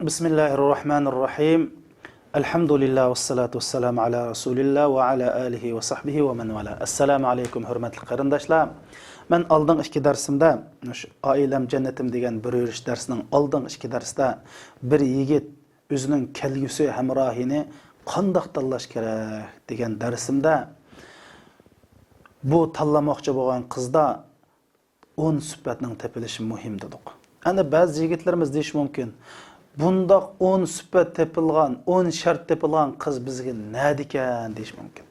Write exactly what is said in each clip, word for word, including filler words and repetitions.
بىسمىللاھىررەھمانىررەھىم. ئەلھەمدۇلىللا ۋەسسالاتۇ ۋەسسالامۇ ئالا رەسۇلىللا ۋە ئالا ئالىھى ۋە سەھبىھى ۋە مەن ۋالا. ئەسسالامۇ ئەلەيكۇم، ھۆرمەتلىك قېرىنداشلار. مەن ئالدىنقى ئىككى دەرسىمدە، مۇشۇ ئائىلەم جەننىتىم دېگەن بىر يۈرۈش دەرسنىڭ ئالدىنقى ئىككى دەرسىدە بىر يىگىت ئۆزىنىڭ كەلگۈسى ھەمراھىنى قانداق تاللاش كېرەك دېگەن دەرسىمدە، بۇ تاللىماقچى بولغان قىزدا ئون سۈپەتنىڭ تېپىلىشى مۇھىم دېدۇق. ئەنە بەزى يىگىتلىرىمىز دېيىشى مۇمكىن، بۇنداق ئون سۈپەت تېپىلغان، ئون شەرت تېپىلغان قىز بىزگە نەدىكەن دېيىشى مۇمكىن.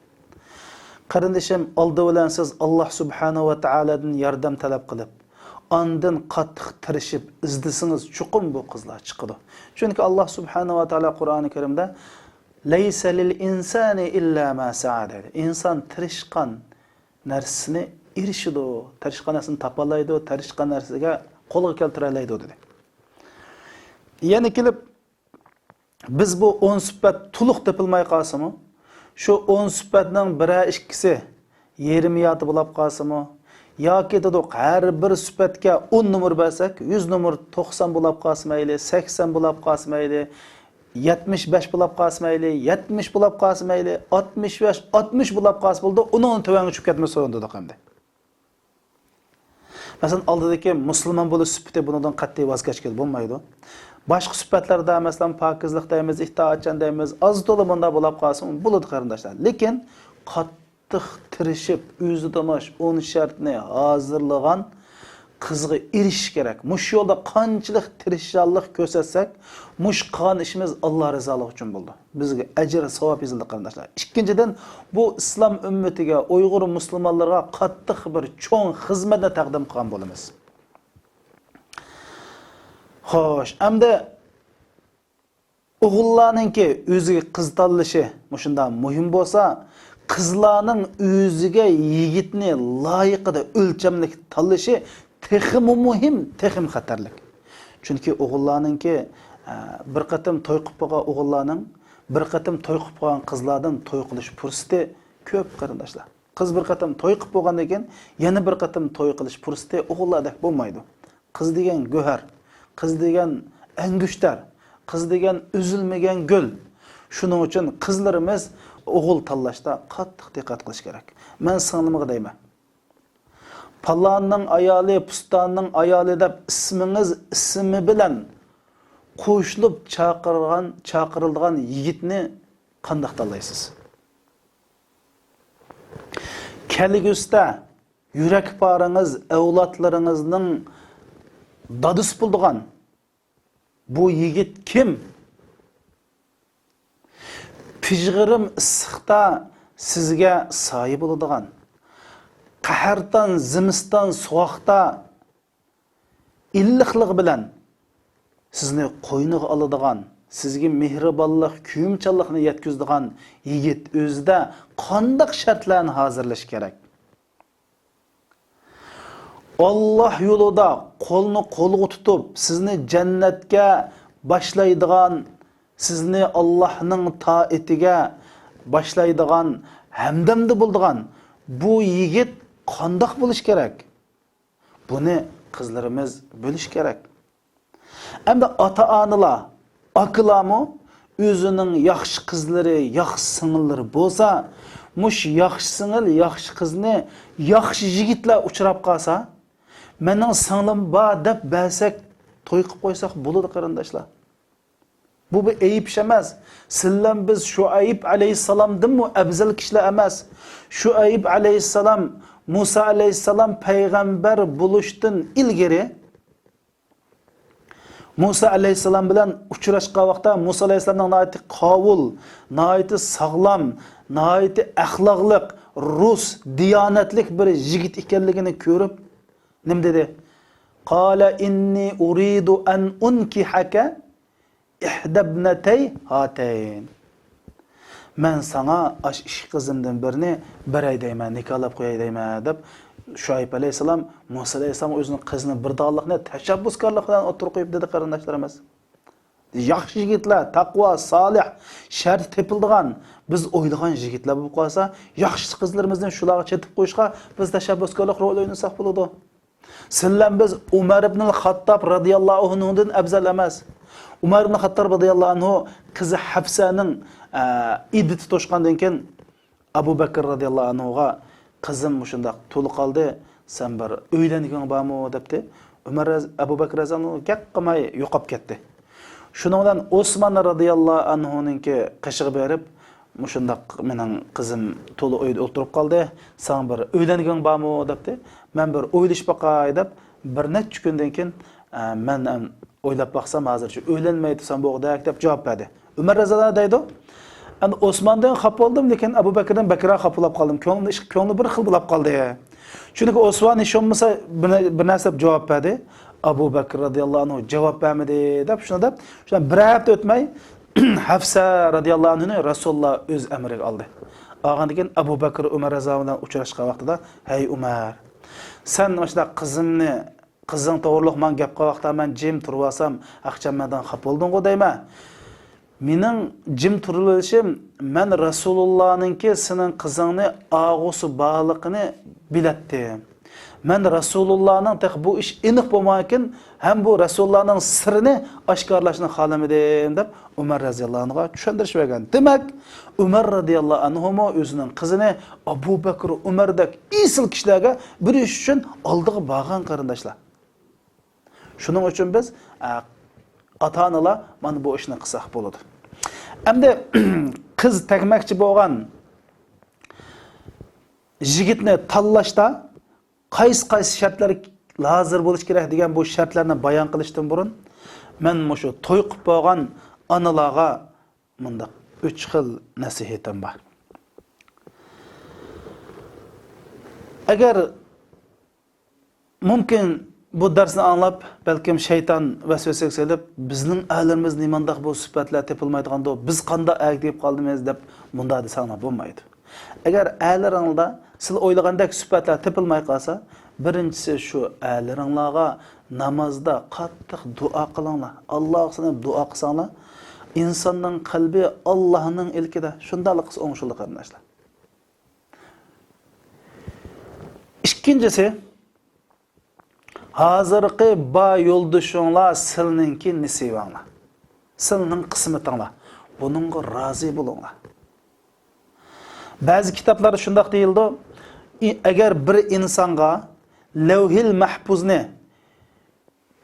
قېرىندىشىم، ئالدى بىلەن سىز ئاللا سۇبھانەھۇ ۋە تائالادىن ياردەم تەلەپ قىلىپ، ئاندىن قاتتىق تىرىشىپ ئىزدىسىڭىز، چوقۇم بۇ قىزلار چىقىدۇ. چۈنكى ئاللا سۇبھانەھۇ ۋە تائالا قۇرئانى كەرىمدە، لەيسە لىل ئىنسانى ئىللا ما سەئا دەيدۇ. ئىنسان تىرىشقان نەرسىسىنى ئېرىشىدۇ، تىرىشقان نەرسىنى تاپالايدۇ، تىرىشقان نەرسىگە قولغا كەلتۈرەلەيدۇ دېدى. يەنە كېلىپ، بىز بۇ ئون سۈپەت تولۇق تېپىلماي قالسىمۇ، شۇ ئون سۈپەتنىڭ بىرەر ئىككىسى يېرىم يارتى بولاپ قالسىمۇ، ياكى دېدۇق، ھەر بىر سۈپەتكە ئون نومۇر بەرسەك، يۈز نومۇر توقسان بولاپ قالسا مەيلى، سەكسەن بولاپ قالسا مەيلى، يەتمىش بەش بولاپ قالسا مەيلى، يەتمىش بولاپ قالسا مەيلى، ئاتمىش بەش، ئاتمىش بولاپ قالسا بولىدۇ، ئۇنىڭدىن تۆۋەنگە چۈشۈپ كەتمىسۇن دېدۇق ئەمدى. مەسىلەن، ئالدىدىكى مۇسۇلمان بولۇش سۈپىتى، بۇنىڭدىن قەتئىي ۋاز كەچكىلى بولمايدۇ. باشقا سۈپەتلەردە، مەسىلەن، پاكىزلىق دەيمىز، ئىتائەتچان دەيمىز، ئاز تولا مۇنداق بولاپ قالسىمۇ بولىدۇ، قېرىنداشلار. لېكىن قاتتىق تىرىشىپ، ئۆزى تونۇش ئون شەرتنى ھازىرلىغان قىزغا ئېرىشىش كېرەك. مۇشۇ يولدا قانچىلىك تىرىشچانلىق كۆرسەتسەك، مۇشۇ قىلغان ئىشىمىز ئاللا رىزالىقى ئۈچۈن بولىدۇ. بىزگە ئەجىر، ساۋاب يېزىلدى، قېرىنداشلار. ئىككىنچىدىن، بۇ ئىسلام ئۈممىتىگە، ئۇيغۇر مۇسۇلمانلىرىغا قاتتىق بىر چوڭ خىزمەتنى تەقدىم قىلغان بولىمىز. خوش، ئەمدى ئوغۇللارنىڭكى ئۆزىگە قىز تاللىشى مۇشۇنداق مۇھىم بولسا، قىزلارنىڭ ئۆزىگە يىگىتنى لايىقىدا ئۆلچەملىك تاللىشى تېخىمۇ مۇھىم، تېخىمۇ خەتەرلىك. چۈنكى ئوغۇللارنىڭكى، ئە، بىر قېتىم توي قىلىپ بولغان ئوغۇللارنىڭ بىر قېتىم توي قىلىپ بولغان قىزلاردىن توي قىلىش پۇرسىتى كۆپ، قېرىنداشلار. قىز بىر قېتىم توي قىلىپ بولغاندىن كېيىن يەنە بىر قېتىم توي قىلىش پۇرسىتى ئوغۇللاردەك بولمايدۇ. قىز دېگەن گۆھەر، قىز دېگەن ئەڭگۈشتەر، قىز دېگەن ئۈزۈلمىگەن گۈل. شۇنىڭ ئۈچۈن قىزلىرىمىز ئوغۇل تاللاشتا قاتتىق دىققەت قىلىش كېرەك. مەن سىڭلىمغا دەيمەن، پالاننىڭ ئايالى، پۇستاننىڭ ئايالى دەپ ئىسمىڭىز ئىسمى بىلەن قوشۇلۇپ چاقىرغان، چاقىرىلىدىغان يىگىتنى قانداق تاللايسىز؟ كەلگۈسىدە يۈرەك پارىڭىز، ئەۋلادلىرىڭىزنىڭ دادىسى بولىدىغان بۇ يىگىت كىم؟ پىژغىرىم ئىسسىقتا سىزگە سايە بولىدىغان، قەھەرتان زىمىستان سوغۇقتا ئىللىقلىقى بىلەن سىزنى قوينىغا ئالىدىغان، سىزگە مېھرىبانلىق، كۆيۈمچانلىقنى يەتكۈزىدىغان يىگىت ئۆزىدە قانداق شەرتلەرنى ھازىرلىشى كېرەك؟ ئاللا يولىدا قولنى قولغا تۇتۇپ، سىزنى جەننەتكە باشلايدىغان، سىزنى ئاللانىڭ تائىتىگە باشلايدىغان، ھەمدەمدە بولىدىغان بۇ يىگىت قانداق بولۇشى كېرەك؟ بۇنى قىزلىرىمىز بىلىشى كېرەك. ئەمدى ئاتا-ئانىلار، ئاكىلارمۇ ئۆزىنىڭ ياخشى قىزلىرى، ياخشى سىڭىللىرى بولسا، مۇشۇ ياخشى سىڭىل، ياخشى قىزنى ياخشى يىگىتلەر ئۇچراپ قالسا، «مېنىڭ سىڭلىم بار» دەپ بەرسەك، توي قىلىپ قويساق بولىدۇ، قېرىنداشلار. بۇ بىر ئەيىب ئىش ئەمەس. سىلەن بىز شۇئەيب ئەلەيھىسسالامدىنمۇ ئەۋزەل كىشىلەر ئەمەس. شۇئەيب ئەلەيھىسسالام، مۇسا ئەلەيھىسسالام پەيغەمبەر بولۇشتىن ئىلگىرى، مۇسا ئەلەيھىسسالام بىلەن ئۇچراشقان ۋاقىتتا، مۇسا ئەلەيھىسسالامنىڭ ناھايىتى قاۋۇل، ناھايىتى ساغلام، ناھايىتى ئەخلاقلىق، رۇس، دىيانەتلىك بىر يىگىت ئىكەنلىكىنى كۆرۈپ، نېمە دېدى؟ قال إني أريد أن أنكحك إحدى ابنتي هاتين. «مەن ساڭا ئاشۇ ئىككى قىزىمدىن بىرىنى بېرەي دەيمەن، نىكاھلاپ قوياي دەيمەن» دەپ، شۇئەيب ئەلەيھىسسالام مۇسا ئەلەيھىسسالامغا ئۆزىنىڭ قىزىنى بېرىدىغانلىقىنى تەشەببۇسكارلىق بىلەن ئوتتۇرىغا قويۇپ دېدى، قېرىنداشلىرىمىز. ياخشى يىگىتلەر، تەقۋا، سالىھ، شەرتى تېپىلىدىغان، بىز ئويلىغان يىگىتلەر بولۇپ قالسا، ياخشى قىزلىرىمىزنى شۇلارغا چېتىپ قويۇشقا بىز تەشەببۇسكارلىق رولى ئوينىساق بولىدۇ. سىلەن بىز ئۇمەر ئىبنىل خاتتاب رازىياللاھۇ ئەنھۇدىن ئەۋزەل ئەمەس. ئۇمەر ئىبن خەتتاب رەزىياللاھۇ ئەنھۇ قىزى ھەپسەنىڭ، ئە، ئىددىتى توشقاندىن كېيىن، ئەبۇ بەكرى رەزىياللاھۇ ئەنھۇغا، «قىزىم مۇشۇنداق تولا قالدى، سەن بىر ئۆيلەنگۈڭ بارمۇ؟» دەپتۇ. ئۆمەر رەز-، ئەبۇ بەكرى رەزىياللاھۇ ئەنھۇ گەپ قىلماي يوقاپ كەتتى. شۇنىڭ بىلەن ئوسمان رەزىياللاھۇ ئەنھۇنىڭكى قېشىغا بېرىپ، «مۇشۇنداق مېنىڭ قىزىم تولا ئۆيدە ئولتۇرۇپ قالدى، ساڭا بىر ئۆيلەنگۈڭ بارمۇ؟» دەپتۇ. «مەن بىر ئويلىشىپ باقاي» دەپ، بىر نەچچە كۈندىن كېيىن، «ئە، مەن ئەم ئويلاپ باقسام، ھازىرچە ئۆيلەنمەي تۇرسام بوغۇدەك» دەپ جاۋاب بەردى. ئۆمەر رەزىياللاھۇ ئەنھۇ دەيدۇ، ئەمدى ئوسماندىن خاپا بولدۇم، لېكىن ئەبۇ بەكرىدىن بەكرەك خاپا بولۇپ قالدىم. كۆڭلۈم، كۆڭلۈم بىر خىل بولۇپ قالدى. چۈنكى ئوسمان ھېچ بولمىسا بىر، بىر نەرسە دەپ جاۋاب بەردى. ئەبۇ بەكرى رەزىياللاھۇ ئەنھۇ جاۋاب بەرمىدى دەپ شۇنداق دەپ، شۇنداق بىر ھەپتە ئۆتمەي، ھەپسە رەزىياللاھۇ ئەنھۇنى رەسۇلۇللاھ ئۆز ئەمرىگە ئالدى. ئالغاندىن كېيىن ئەبۇ بەكرى ئۆمەر رەزىياللاھۇ ئەنھۇ بىلەن ئۇچراشقان ۋاقتىدا، «ھەي ئۆمەر، سەن مۇشۇنداق قىزىمنى، قىزىڭ توغرۇلۇق ماڭا گەپ قىلغان ۋاقىتتا مەن جىم تۇرۇۋالسام، ئاخشام مەندىن خاپا بولدۇڭغۇ دەيمەن. مېنىڭ جىم تۇرۇۋېلىشىم، مەن رەسۇلۇللانىڭكى سېنىڭ قىزىڭنى ئاغۇسى بارلىقىنى بىلەتتىم. مەن رەسۇلۇللانىڭ تېخى بۇ ئىش ئېنىق بولمىغانكىن، ھەم بۇ رەسۇلۇللانىڭ سىرىنى ئاشكارىلاشنى خالىمىدىم» دەپ ئۆمەر رەزىياللاھۇ ئەنھۇغا چۈشەندۈرۈش بەرگەن. دېمەك، ئۆمەر رەزىياللاھۇ ئەنھۇمۇ ئۆزىنىڭ قىزىنى ئەبۇ بەكرى ئۆمەردەك ئېسىل كىشىلەرگە بېرىش ئۈچۈن ئالدىغا بارغان، قېرىنداشلار. شۇنىڭ ئۈچۈن بىز، ئە، ئاتا-ئانىلار مانا بۇ ئىشنى قىلساق بولىدۇ. ئەمدى قىز تەگمەكچى بولغان يىگىتنى تاللاشتا قايسى-قايسى شەرتلەر ھازىر بولۇشى كېرەك دېگەن بۇ شەرتلەرنى بايان قىلىشتىن بۇرۇن، مەن مۇشۇ توي قىلىپ بولغان ئانىلارغا مۇنداق ئۈچ خىل نەسىھىتىم بار. ئەگەر مۇمكىن، بۇ دەرسنى ئاڭلاپ، بەلكىم شەيتان ۋەسۋەسىگە سېلىپ، «بىزنىڭ ئەرلىرىمىز نېمانداق بۇ سۈپەتلەر تېپىلمايدىغاندۇ، بىز قانداق ئەرگە تېگىپ قالدىمىز؟» دەپ مۇنداق دېسەڭلار بولمايدۇ. ئەگەر ئەرلىرىڭلاردا سىلەر ئويلىغاندەك سۈپەتلەر تېپىلماي قالسا، بىرىنچىسى شۇ، ئەرلىرىڭلارغا نامازدا قاتتىق دۇئا قىلىڭلار. ئاللاغا سېلىنىپ دۇئا قىلساڭلار، ئىنساننىڭ قەلبى ئاللانىڭ ئىلكىدە، شۇنداقلا قىلسا ئوڭشىلىدۇ، قېرىنداشلار. ئىككىنچىسى، ھازىرقى بار يولدىشىڭلار سىلىنىڭكى نېسىۋەڭلار، سىلىنىڭ قىسمىتىڭلار. بۇنىڭغا رازى بولۇڭلار. بەزى كىتابلاردا شۇنداق دېيىلىدۇ، ئى-، ئەگەر بىر ئىنسانغا لەۋھىل مەھپۇزنى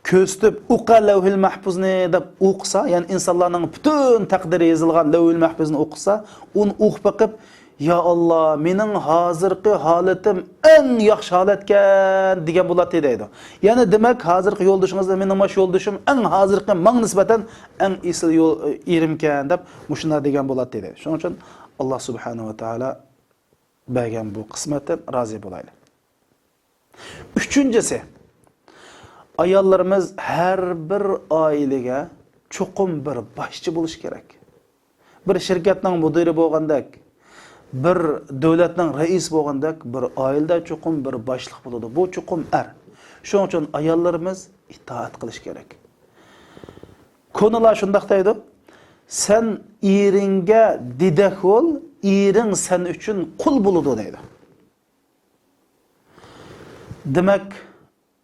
كۆرسىتىپ، «ئوقۇ لەۋھىل مەھپۇزنى» دەپ ئوقۇسا، يەنى ئىنسانلارنىڭ پۈتۈن تەقدىرى يېزىلغان لەۋھىل مەھپۇزنى ئوقۇسا، ئۇنى ئوقۇپ بېقىپ، «يا ئاللا، مېنىڭ ھازىرقى ھالىتىم ئەڭ ياخشى ھالەتكەن» دېگەن بولاتتى دەيدۇ. يەنى دېمەك، ھازىرقى يولدىشىڭىزدا، «مېنىڭ مانا شۇ يولدىشىم ئەڭ ھازىرقى ماڭا نىسبەتەن ئەڭ ئېسىل يول، ئېرىمكەن» دەپ مۇشۇنداق دېگەن بولاتتى دەيدۇ. شۇنىڭ ئۈچۈن ئاللا سۇبھانەھۇ ۋە تائالا بەرگەن بۇ قىسمەتتىن رازى بولايلى. ئۈچىنچىسى، ئاياللىرىمىز ھەر بىر ئائىلىگە چوقۇم بىر باشچى بولۇشى كېرەك. بىر شىركەتنىڭ مۇدىرى بولغاندەك، بىر دۆلەتنىڭ رەئىسى بولغاندەك، بىر ئائىلىدە چوقۇم بىر باشلىق بولىدۇ. بۇ چوقۇم ئەر. شۇنىڭ ئۈچۈن ئاياللىرىمىز ئىتائەت قىلىشى كېرەك. كونىلار شۇنداق دەيدۇ، «سەن ئېرىڭگە دېدەك بول، ئېرىڭ سەن ئۈچۈن قۇل بولىدۇ» دەيدۇ. دېمەك،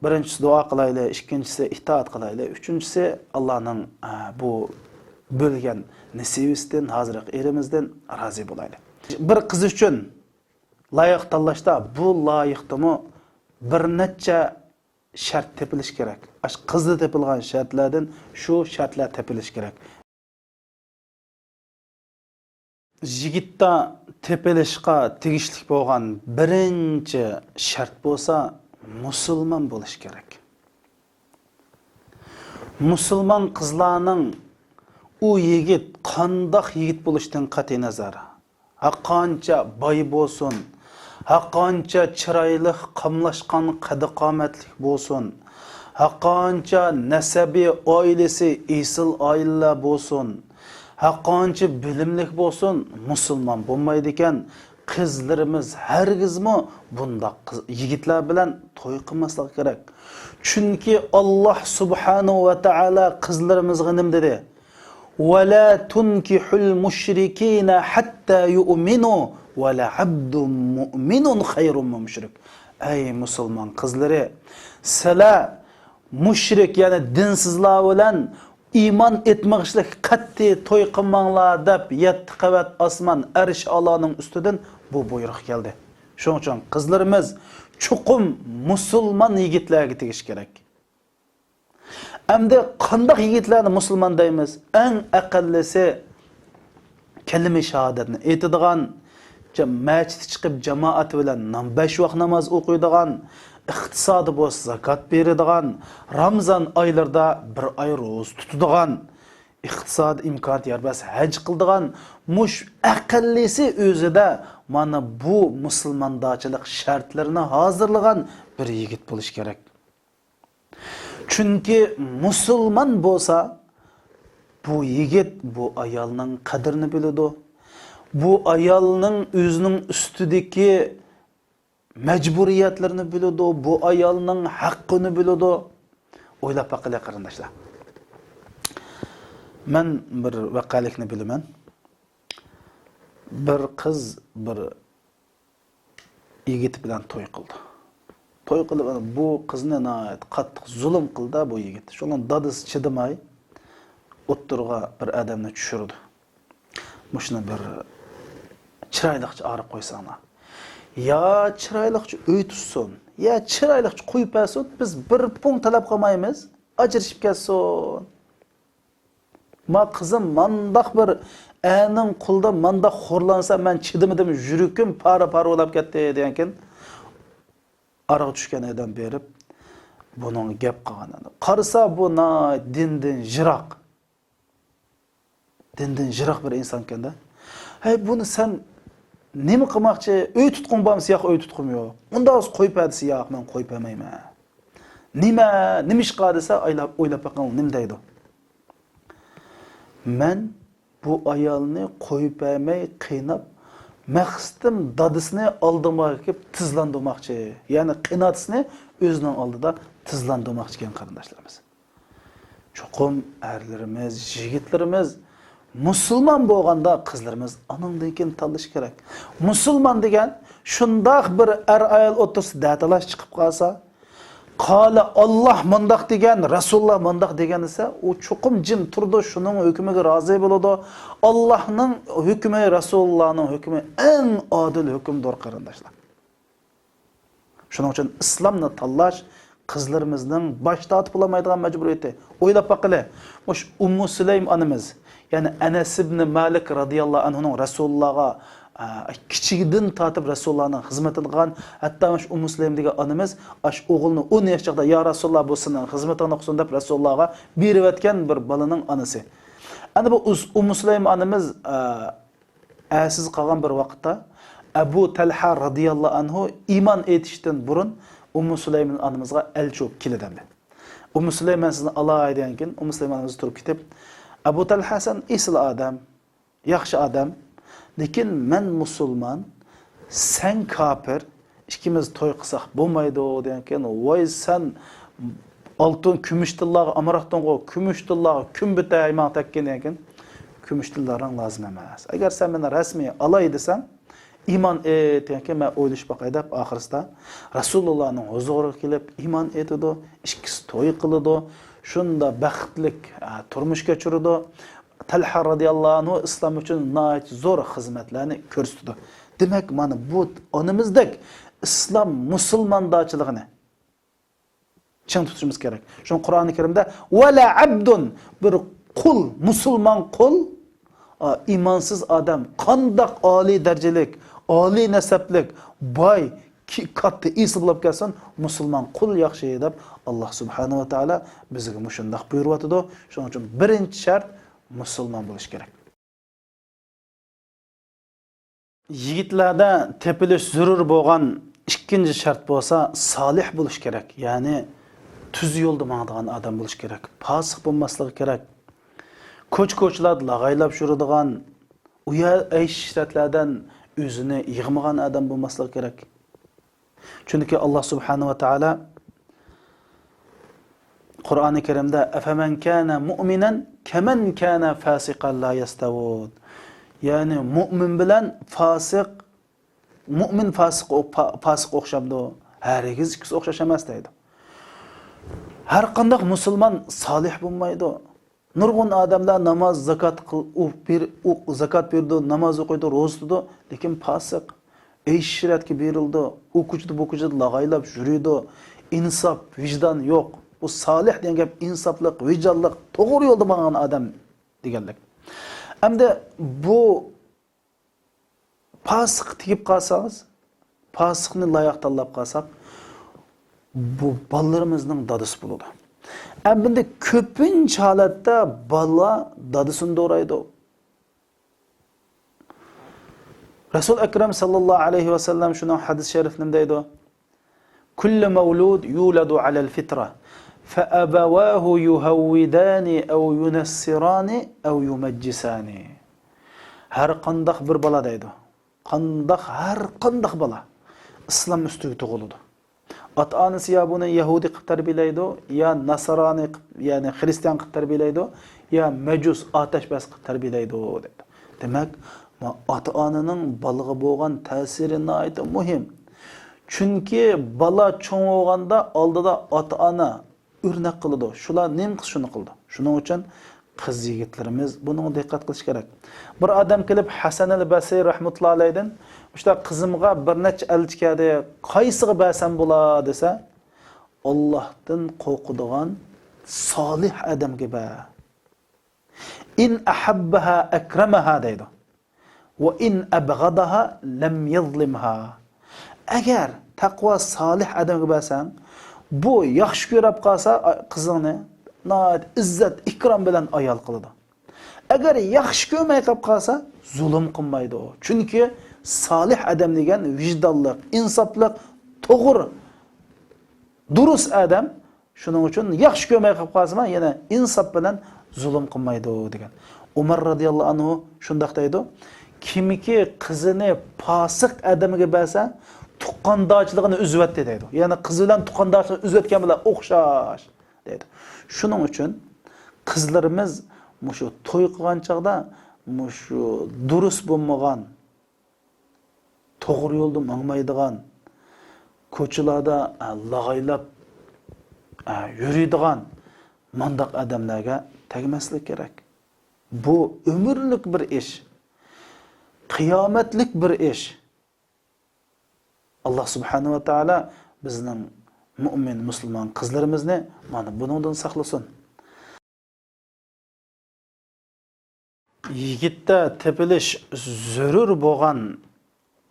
بىرىنچىسى دۇئا قىلايلى، ئىككىنچىسى ئىتائەت قىلايلى، ئۈچىنچىسى ئاللانىڭ، ئە، بۇ بۆلگەن نېسىۋىسىدىن، ھازىرقى ئېرىمىزدىن رازى بولايلى. بىر قىز ئۈچۈن لايىق تاللاشتا بۇ لايىقتىمۇ بىر نەچچە شەرت تېپىلىشى كېرەك. ئاشۇ قىزدا تېپىلغان شەرتلەردىن شۇ شەرتلەر تېپىلىشى كېرەك. يىگىتتە تېپىلىشقا تېگىشلىك بولغان بىرىنچى شەرت بولسا مۇسۇلمان بولۇشى كېرەك. مۇسۇلمان قىزلارنىڭ ئۇ يىگىت قانداق يىگىت بولۇشىدىن قەتئىينەزەر، ھەرقانچە باي بولسۇن، ھەرقانچە چىرايلىق، قاملاشقان قەددى-قامەتلىك بولسۇن، ھەرقانچە نەسەبى، ئائىلىسى ئېسىل ئائىلىلەر بولسۇن، ھەرقانچە بىلىملىك بولسۇن، مۇسۇلمان بولمايدىكەن. قىزلىرىمىز ھەرگىزمۇ بۇنداق قىز، يىگىتلەر بىلەن توي قىلماسلىقى كېرەك. چۈنكى ئاللا سۇبھانەھۇ ۋە تائالا قىزلىرىمىزغا نېمە دېدى؟ «ولا تنكحوا المشركين حتى يؤمنوا ولعبد مؤمن خير من مشرك». ئەي مۇسۇلمان قىزلىرى، سىلەر مۇشرىك، يەنى دىنسىزلار بىلەن ئىمان ئېيتمىغۇچىلىك قەتئىي توي قىلماڭلار دەپ يەتتە قەۋەت ئاسمان ئەرش ئالانىڭ ئۈستىدىن بۇ بۇيرۇق كەلدى. شۇنىڭ ئۈچۈن قىزلىرىمىز چوقۇم مۇسۇلمان يىگىتلەرگە تېگىشى كېرەك. ئەمدى قانداق يىگىتلەرنى مۇسۇلمان دەيمىز؟ ئەڭ ئەقەللىسى كەلىمە شاھادەتنى ئېيتىدىغان، جا-، مەچىتكە چىقىپ جامائەت بىلەن نام-، بەش ۋاق ناماز ئوقۇيدىغان، ئىقتىسادى بولسا زاكات بېرىدىغان، رامزان ئايلىرىدا بىر ئاي روزا تۇتىدىغان، ئىقتىساد ئىمكانىيەت يار بەرسە ھەج قىلىدىغان، مۇشۇ ئەقەللىسى ئۆزىدە مانا بۇ مۇسۇلماندارچىلىق شەرتلىرىنى ھازىرلىغان بىر يىگىت بولۇشى كېرەك. چۈنكى مۇسۇلمان بولسا، بۇ يىگىت بۇ ئايالنىڭ قەدرىنى بىلىدۇ. بۇ ئايالنىڭ ئۆزىنىڭ ئۈستىدىكى مەجبۇرىيەتلىرىنى بىلىدۇ، بۇ ئايالنىڭ ھەققىنى بىلىدۇ. ئويلاپ باققىلى، قېرىنداشلار. مەن بىر ۋەقەلىكنى بىلىمەن. بىر قىز بىر يىگىت بىلەن توي قىلدى. توي قىلىپ، بۇ قىزنى ناھايىتى قاتتىق زۇلۇم قىلدى بۇ يىگىت. شۇنىڭ دادىسى چىدىماي، ئوتتۇرىغا بىر ئادەمنى چۈشۈرىدۇ. مۇشۇنى بىر چىرايلىقچە ئايرىپ قويساڭلار. يا چىرايلىقچە ئۆي تۇتسۇن، يا چىرايلىقچە قويۇپ بەرسۇن، بىز بىر پۇڭ تەلەپ قىلمايمىز، ئاجرىشىپ كەتسۇن. ما قىزىم مانداق بىر ئەرنىڭ قولىدا مانداق خورلانسا، مەن چىدىمىدىم، يۈرىكىم پارە-پارە بولاپ كەتتى، دېگەنكىن، ئارىغا چۈشكەن ئادەم بېرىپ، بۇنىڭغا گەپ قىلغان. قارىسا، بۇ ناھايىتى دىندىن يىراق. دىندىن يىراق بىر ئىنسانكەن-دە. ھەي، بۇنى سەن نېمە قىلماقچى؟ ئۆي تۇتقۇڭ بارمىسا؟ ياق، ئۆي تۇتقۇم يوق. ئۇنداق بولسا قويۇپ بەر دېسە، ياق، مەن قويۇپ بەرمەيمەن. نېمە؟ نېمە ئىش قىلار دېسە، ئويلاپ، ئويلاپ بېقىڭ، نېمە دەيدۇ؟ مەن بۇ ئايالنى قويۇپ بەرمەي قىيناپ، مەقسىتىم دادىسىنى ئالدىمغا ئەكىپ تىزلاندۇرماقچى. يەنى قېناتىسىنى ئۆزىنىڭ ئالدىدا تىزلاندۇرماقچى ئىكەن، قېرىنداشلىرىمىز. چوقۇم ئەرلىرىمىز، يىگىتلىرىمىز مۇسۇلمان بولغاندا، قىزلىرىمىز ئانىڭدىن كېيىن تاللىشى كېرەك. مۇسۇلمان دېگەن شۇنداق بىر ئەر-ئايال ئوتتۇرىسىدا دەتالاش چىقىپ قالسا، قالە، ئاللاھ مۇنداق دېگەن، رەسۇلۇللاھ مۇنداق دېگەن دېسە، ئۇ چوقۇم جىم تۇرىدۇ، شۇنىڭ ھۆكمىگە رازى بولىدۇ. ئاللاھنىڭ ھۆكمى، رەسۇلۇللاھنىڭ ھۆكمى ئەڭ ئادىل ھۆكۈمدۇر، قېرىنداشلار. شۇنىڭ ئۈچۈن ئىسلامنى تاللاش قىزلىرىمىزنىڭ باش تارتىپ بولالمايدىغان مەجبۇرىيىتى. ئويلاپ باققىلى، مۇشۇ ئۇممۇ سۇلەيم ئانىمىز، يەنى ئەنەس ئىبنى مالىك رازىياللاھۇ ئەنھۇنىڭ رەسۇلۇللاھقا، ئە، كىچىكىدىن تارتىپ رەسۇلۇللاھنىڭ خىزمىتىنى قىلغان، ھەتتا مۇشۇ ئۇممۇ سۇلەيم دېگەن ئانىمىز ئاشۇ ئوغلىنى ئون ياش چاغدا، يا رەسۇلۇللاھ، بۇ سېنىڭ خىزمىتىڭنى قىلسۇن دەپ رەسۇلۇللاھقا بېرىۋەتكەن بىر بالىنىڭ ئانىسى. ئەنە بۇ ئۇز-، ئۇممۇ سۇلەيم ئانىمىز، ئە، ئەرسىز قالغان بىر ۋاقىتتا ئەبۇ تەلھە رازىياللاھۇ ئەنھۇ ئىمان ئېيتىشتىن بۇرۇن ئۇممۇ سۇلەيمان ئانىمىزغا ئەلچى بولۇپ كېلىدۇ ئەمدى. ئۇممۇ سۇلەيمان سىزنى ئالاي دېگەنكىن، ئۇممۇ سۇلەيمان ئانىمىز تۇرۇپ كېتىپ، ئەبۇ تەلھە، سەن ئېسىل ئادەم، ياخشى ئادەم، لېكىن مەن مۇسۇلمان، سەن كاپىر، ئىككىمىز توي قىلساق بولمايدۇ دېگەنكىن، ۋاي سەن ئالتۇن، كۈمۈش تىللارغا ئامراقتىڭغۇ، كۈمۈش تىللارغا كۈن بىتەر ماڭا تەگكىن دېگەنكىن، كۈمۈش تىللارنىڭ لازىم ئەمەس. ئەگەر سەن مېنى رەسمىي ئالاي دېسەڭ، ئىمان ئېيت دېگەنكىن، مەن ئويلىشىپ باقاي دەپ، ئاخىرسىدا رەسۇلۇللانىڭ ھۇزۇرىغا كېلىپ ئىمان ئېيتىدۇ، ئىككىسى توي قىلىدۇ، شۇنداق بەختلىك، ئە، تۇرمۇش كەچۈرىدۇ. تەلھە رازىياللاھۇ ئەنھۇ ئىسلام ئۈچۈن ناھايىتى زور خىزمەتلەرنى كۆرسىتىدۇ. دېمەك، مانا بۇ ئانىمىزدەك ئىسلام مۇسۇلماندارچىلىقىنى چىڭ تۇتۇشىمىز كېرەك. شۇڭا قۇرئانى كەرىمدە، «ۋەلا ئەبدۇن»، بىر قۇل، مۇسۇلمان قۇل، ئا، ئىمانسىز ئادەم قانداق ئالىي دەرىجىلىك، ئالىي نەسەبلىك، باي، كى-، كاتتا ئېسىل بولۇپ كەلسۇن، مۇسۇلمان قۇل ياخشى دەپ، ئاللاھ سۇبھانەھۇ ۋە تائالا بىزگە مۇشۇنداق بۇيرۇۋاتىدۇ. شۇنىڭ ئۈچۈن بىرىنچى شەرت مۇسۇلمان بولۇش كېرەك. يىگىتلەردە تېپىلىش زۆرۈر بولغان ئىككىنچى شەرت بولسا سالىھ بولۇش كېرەك. يەنى تۈز يولدا ماڭىدىغان ئادەم بولۇش كېرەك. پاسىق بولماسلىقى كېرەك. كوچا-كوچىلاردا لاغايلاپ يۈرىدىغان، ئۇيا ئەيش-ئىشرەتلەردىن ئۆزىنى يىغمىغان ئادەم بولماسلىقى كېرەك. چۈنكى ئاللاھ سۇبھانەھۇ ۋە تائالا قۇرئانى كەرىمدە، «ئەفەمەن كانە مۇئمىنەن كەمەن كانە فاسىقەن لا يەستەۋۇن.» يەنى مۇئمىن بىلەن فاسىق، مۇئمىن فاسىق ئو-، پا-، پاسىق ئوخشامدۇ؟ ھەرگىز ئىككىسى ئوخشاش ئەمەس دەيدۇ. ھەر قانداق مۇسۇلمان سالىھ بولمايدۇ. نۇرغۇن ئادەملەر ناماز، زاكات قىل-، ئۇ بېر-، ئۇ زاكات بېرىدۇ، ناماز ئوقۇيدۇ، روزا تۇتىدۇ، لېكىن پاسىق. ئەيش-ئىشرەتكە بېرىلىدۇ، ئۇ كوچىدا، بۇ كوچىدا لاغايلاپ يۈرىدۇ. ئىنساپ، ۋىجدان يوق. بۇ سالىھ دېگەن گەپ ئىنساپلىق، ۋىجدانلىق، توغرا يولدا ماڭغان ئادەم دېگەنلىك. ئەمدى بۇ پاسىققا تېگىپ قالسىڭىز، پاسىقنى لايىق تاللاپ قالساق، بۇ بالىلىرىمىزنىڭ دادىسى بولىدۇ. ئەمدى كۆپىنچە ھالەتتە بالا دادىسىنى دورايدۇ. رەسۇل ئەكرەم ساللاللاھۇ ئەلەيھى ۋەسەللەم شۇنىڭ ھەدىس شەرىفىنى دەيدۇ. كل مولود يولد على الفطرة، فأبواه يهودانه أو ينصرانه أو يمجسانه. ھەر قانداق بىر بالا دەيدۇ. قانداق، ھەر قانداق بالا ئىسلام ئۈستىگە تۇغۇلىدۇ. ئاتا-ئانىسى يا بۇنى يەھۇدىي قىلىپ تەربىيەلەيدۇ، يا ناسرانىي قىلىپ، يەنى خىرىستىيان قىلىپ تەربىيەلەيدۇ، يا مەجۇس، ئاتەشپەرەس قىلىپ تەربىيەلەيدۇ دەيدۇ. دېمەك، ما-، ئاتا-ئانىنىڭ بالىغا بولغان تەسىرى ناھايىتى مۇھىم. چۈنكى بالا چوڭ بولغاندا ئالدىدا ئاتا-ئانا ئۆرنەك قىلىدۇ. شۇلار نېمە قىلسا شۇنى قىلىدۇ. شۇنىڭ ئۈچۈن قىز يىگىتلىرىمىز بۇنىڭغا دىققەت قىلىشى كېرەك. بىر ئادەم كېلىپ، ھەسەن ئەل بەسرى رەھمەتۇللا ئەلەيدىن، «ئۇشتا قىزىمغا بىر نەچچە ئەلچى كەلدى، قايسىغا بەرسەم بولا؟» دېسە، «ئاللاھتىن قورقىدىغان سالىھ ئادەمگە بەر. ئىن ئەھەببەھا ئەكرەمەھا» دەيدۇ. «ۋە ئىن ئەبغەدەھا لەم يەزلىمھا.» ئەگەر تەقۋا سالىھ ئادەمگە بەرسەڭ، بۇ ياخشى كۆرۈپ قالسا، ئا-، قىزىڭنى ناھايىتى ئىززەت، ئىكرام بىلەن ئايال قىلىدۇ. ئەگەر ياخشى كۆرمەي قېلىپ قالسا، زۇلۇم قىلمايدۇ. چۈنكى سالىھ ئادەم دېگەن ۋىجدانلىق، ئىنساپلىق، توغرا، دۇرۇس ئادەم. شۇنىڭ ئۈچۈن ياخشى كۆرمەي قېلىپ قالسىمۇ، يەنە ئىنساپ بىلەن زۇلۇم قىلمايدۇ دېگەن. ئۇمار رازىياللاھۇ ئەنھۇ شۇنداق دەيدۇ، «كىمكى قىزىنى پاسىق ئادەمگە بەرسە، تۇغقاندارچىلىقىنى ئۈزۈۋەتتى» دەيدۇ. يەنى قىز بىلەن تۇغقاندارچىلىقنى ئۈزۈۋەتكەن بىلەن ئوخشاش دەيدۇ. شۇنىڭ ئۈچۈن قىزلىرىمىز مۇشۇ توي قىلغان چاغدا مۇشۇ دۇرۇس بولمىغان، توغرا يولدا ماڭمايدىغان، كوچىلاردا، ئە، لاغايلاپ، ئە، يۈرىدىغان مانداق ئادەملەرگە تەگمەسلىك كېرەك. بۇ ئۆمۈرلۈك بىر ئىش، قىيامەتلىك بىر ئىش. ئاللا سۇبھانەھۇ ۋە تائالا بىزنىڭ مۇئمىن، مۇسۇلمان قىزلىرىمىزنى مانا بۇنىڭدىن ساقلىسۇن. يىگىتتە تېپىلىش زۆرۈر بولغان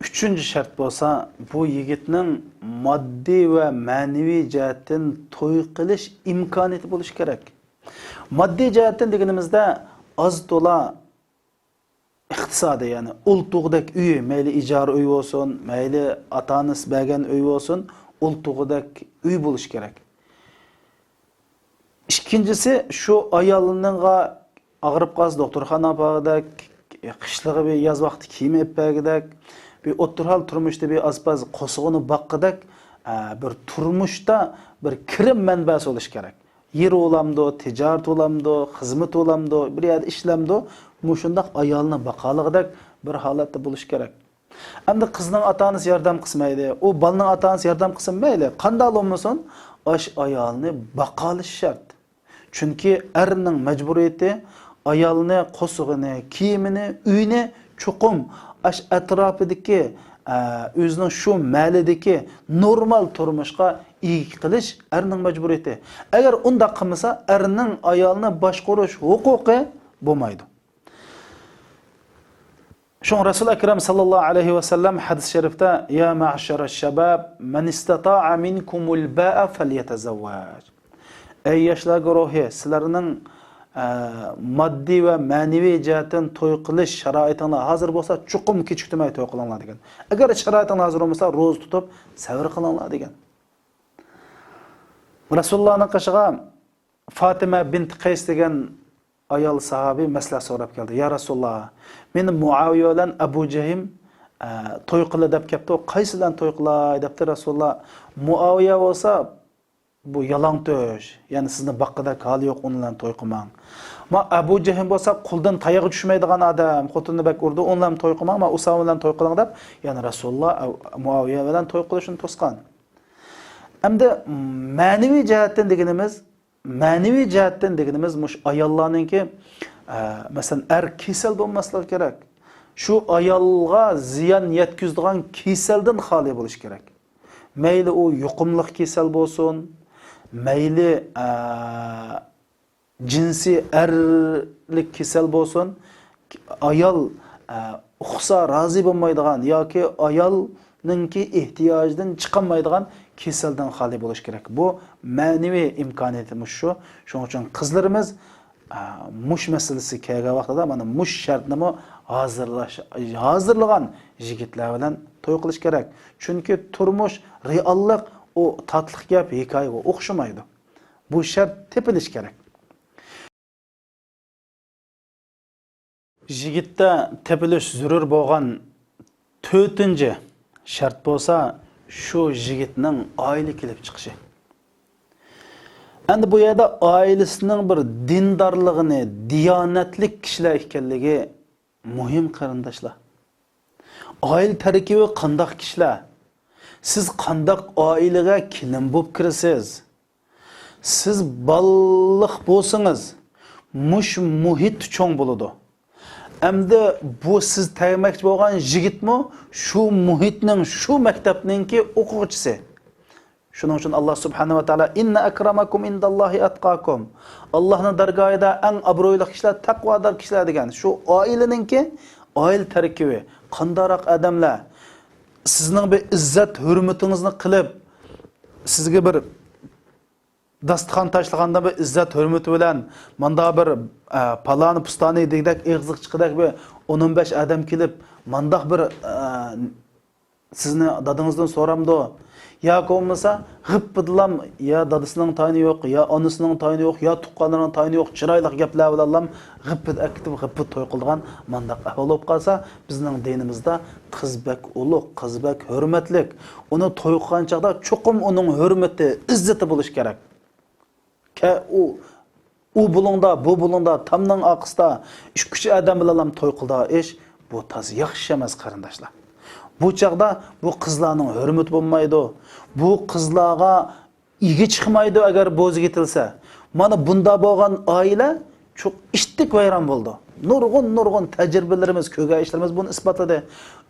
ئۈچىنچى شەرت بولسا، بۇ يىگىتنىڭ ماددىي ۋە مەنىۋى جەھەتتىن توي قىلىش ئىمكانىيىتى بولۇشى كېرەك. ماددىي جەھەتتىن دېگىنىمىزدە، ئاز تولا ئىقتىسادىي، يەنى ئولتۇرغۇدەك ئۆيى، مەيلى ئىجارە ئۆي بولسۇن، مەيلى ئاتا-ئانىسى بەرگەن ئۆي بولسۇن، ئولتۇرغۇدەك ئۆي بولۇشى كېرەك. ئىككىنچىسى، شۇ ئايالىنىڭغا ئاغرىپ قالسا دوختۇرخانىغا بارغۇدەك، قىشلىقى بىر ياز ۋاقتى كىيىم ئېلىپ بەرگۈدەك، بىر ئوتتۇرا ھال تۇرمۇشتا بىر ئاز-پاز قورسىقىنى باققۇدەك، ئە، بىر تۇرمۇشتا بىر كىرىم مەنبەسى بولۇشى كېرەك. يېرى بولامدۇ، تىجارىتى بولامدۇ، خىزمىتى بولامدۇ، بىر يەردە ئىشلەمدۇ، مۇشۇنداق ئايالنى باقالىغۇدەك بىر ھالەتتە بولۇشى كېرەك. ئەمدى قىزنىڭ ئاتا-ئانىسى ياردەم قىلسا مەيلى، ئۇ بالىنىڭ ئاتا-ئانىسى ياردەم قىلسا مەيلى، قانداق بولمىسۇن، ئاش ئايالنى باقالىشى شەرت. چۈنكى ئەرنىڭ مەجبۇرىيىتى ئايالنى، قورسىقىنى، كىيىمىنى، ئۆيىنى چوقۇم ئاش ئەتراپىدىكى، ئە، ئۆزىنىڭ شۇ مەھەللىدىكى نورمال تۇرمۇشقا ئىگە قىلىش ئەرنىڭ مەجبۇرىيىتى. ئەگەر ئۇنداق قىلمىسا، ئەرنىڭ ئايالنى باشقۇرۇش ھوقۇقى بولمايدۇ. شۇڭا رەسۇل ئەكرەم ساللاللاھۇ ئەلەيھى ۋەسەللەم ھەدىس شەرىفتە، يا مەشەرەش شەباب، مەن ئىستەتائە مىنكۇمۇل بائە فەليەتەزەۋۋەج. ئەي ياشلار گۇرۇھى، سىلەرنىڭ، ئە، ماددىي ۋە مەنىۋى جەھەتتىن توي قىلىش شارائىتىڭلار ھازىر بولسا، چوقۇم كېچىكتۈرمەي توي قىلىڭلار دېگەن. ئەگەر شارائىتىڭلار ھازىر بولمىسا، روزا تۇتۇپ سەۋر قىلىڭلار دېگەن. رەسۇلۇللانىڭ قېشىغا فاتىمە بىنت قەيس دېگەن ئايال ساھابى مەسلىھەت سوراپ كەلدى. يا رەسۇلۇللا، مېنى مۇئاۋىيە بىلەن ئەبۇ جەھىم، ئە، توي قىلى دەپ كەپتۇ. قايسى بىلەن توي قىلاي دەپتۇ رەسۇلۇللا. مۇئاۋىيە بولسا بۇ يالاڭتۆش، يەنى سىزنى باققۇدەك ھالى يوق، ئۇنىڭ بىلەن توي قىلماڭ. ما ئەبۇ جەھىم بولسا قولدىن تايىقى چۈشمەيدىغان ئادەم، خوتۇنىنى بەك ئۇرىدۇ، ئۇنىڭ بىلەن توي قىلماڭ، ما ئۇسامە بىلەن توي قىلىڭ دەپ، يەنى رەسۇلۇللا ئەو-، مۇئاۋىيە بىلەن توي قىلىشنى توسقان. ئەمدى مەنىۋى جەھەتتىن دېگىنىمىز، مەنىۋى جەھەتتىن دېگىنىمىز مۇشۇ ئاياللارنىڭكى، ئە، مەسىلەن، ئەر كېسەل بولماسلىقى كېرەك. شۇ ئايالغا زىيان يەتكۈزىدىغان كېسەلدىن خالىي بولۇش كېرەك. مەيلى ئۇ يۇقۇملۇق كېسەل بولسۇن، مەيلى، ئە، جىنسىي ئەرلىك كېسەل بولسۇن، ئايال، ئە، ئۇقسا رازى بولمايدىغان ياكى ئايالنىڭكى ئېھتىياجىدىن چىقالمايدىغان كېسەلدىن خالىي بولۇش كېرەك. بۇ مەنىۋى ئىمكانىيىتىمىز شۇ. شۇنىڭ ئۈچۈن قىزلىرىمىز، ئە، مۇش مەسىلىسى كەلگەن ۋاقتىدا مانا مۇش شەرتنىمۇ ھازىرلاش، ھازىرلىغان يىگىتلەر بىلەن توي قىلىش كېرەك. چۈنكى تۇرمۇش، رېئاللىق ئۇ تاتلىق گەپ، ھېكايىگە ئوخشىمايدۇ. بۇ شەرت تېپىلىش كېرەك. يىگىتتە تېپىلىش زۆرۈر بولغان تۆتىنچى شەرت بولسا، شۇ يىگىتنىڭ ئائىلە كېلىپ چىقىشى. ئەمدى بۇ يەردە ئائىلىسىنىڭ بىر دىندارلىقىنى، دىيانەتلىك كىشىلەر ئىكەنلىكى مۇھىم، قېرىنداشلار. ئائىلە تەركىبى قانداق كىشىلەر؟ سىز قانداق ئائىلىگە كېلىن بولۇپ كىرىسىز؟ سىز بالىلىق بولسىڭىز، مۇشۇ مۇھىت چوڭ بولىدۇ. ئەمدى بۇ سىز تەگمەكچى بولغان يىگىتمۇ شۇ مۇھىتنىڭ، شۇ مەكتەپنىڭكى ئوقۇغۇچىسى. شۇنىڭ ئۈچۈن ئاللا سۇبھانەھۇ ۋە تائالا، «ئىننە ئەكرەمەكۇم ئىندەللاھى ئەتقاكۇم.» ئاللانىڭ دەرگاھىدا ئەڭ ئابرۇيلۇق كىشىلەر تەقۋادار كىشىلەر دېگەن. شۇ ئائىلىنىڭكى، ئائىلە تەركىبى قانداقراق ئادەملەر، سىزنىڭ بىر ئىززەت ھۆرمىتىڭىزنى قىلىپ، سىزگە بىر داستىخان تاشلىغاندا بىر ئىززەت ھۆرمىتى بىلەن، ماندا بىر، ئە، پالانى پۇستانى دېگۈدەك، ئېغىزلىق چىققۇدەك بىر ئون ئون بەش ئادەم كېلىپ، مانداق بىر، ئە، سىزنى دادىڭىزدىن سورامدۇ؟ ياكى بولمىسا غىپپىدىلام، يا دادىسىنىڭ تايىنى يوق، يا ئانىسىنىڭ تايىنى يوق، يا تۇغقانلىرىنىڭ تايىنى يوق، چىرايلىق گەپلەر بىلەنلام غىپپىدە ئەكېتىپ، غىپپىدە توي قىلىدىغان مانداق ئەھۋال بولۇپ قالسا، بىزنىڭ دىنىمىزدا قىز بەك ئۇلۇغ، قىز بەك ھۆرمەتلىك. ئۇنى توي قىلغان چاغدا چوقۇم ئۇنىڭ ھۆرمىتى، ئىززىتى بولۇشى كېرەك. كە-، ئۇ، ئۇ بۇلۇڭدا، بۇ بۇلۇڭدا، تامنىڭ ئارقىسىدا ئىككى ئۈچ ئادەم بىلەنلا توي قىلىدىغان ئىش، بۇ تازا ياخشى ئەمەس، قېرىنداشلار. بۇ چاغدا بۇ قىزلارنىڭ ھۆرمىتى بولمايدۇ. بۇ قىزلارغا ئىگە چىقمايدۇ، ئەگەر بوزى كېتىلسە. مانا بۇندا بولغان ئائىلە چوق ئىتتىك ۋەيران بولىدۇ. نۇرغۇن، نۇرغۇن تەجرىبىلىرىمىز، كۆرگەن ئىشلىرىمىز بۇنى ئىسپاتلىدى.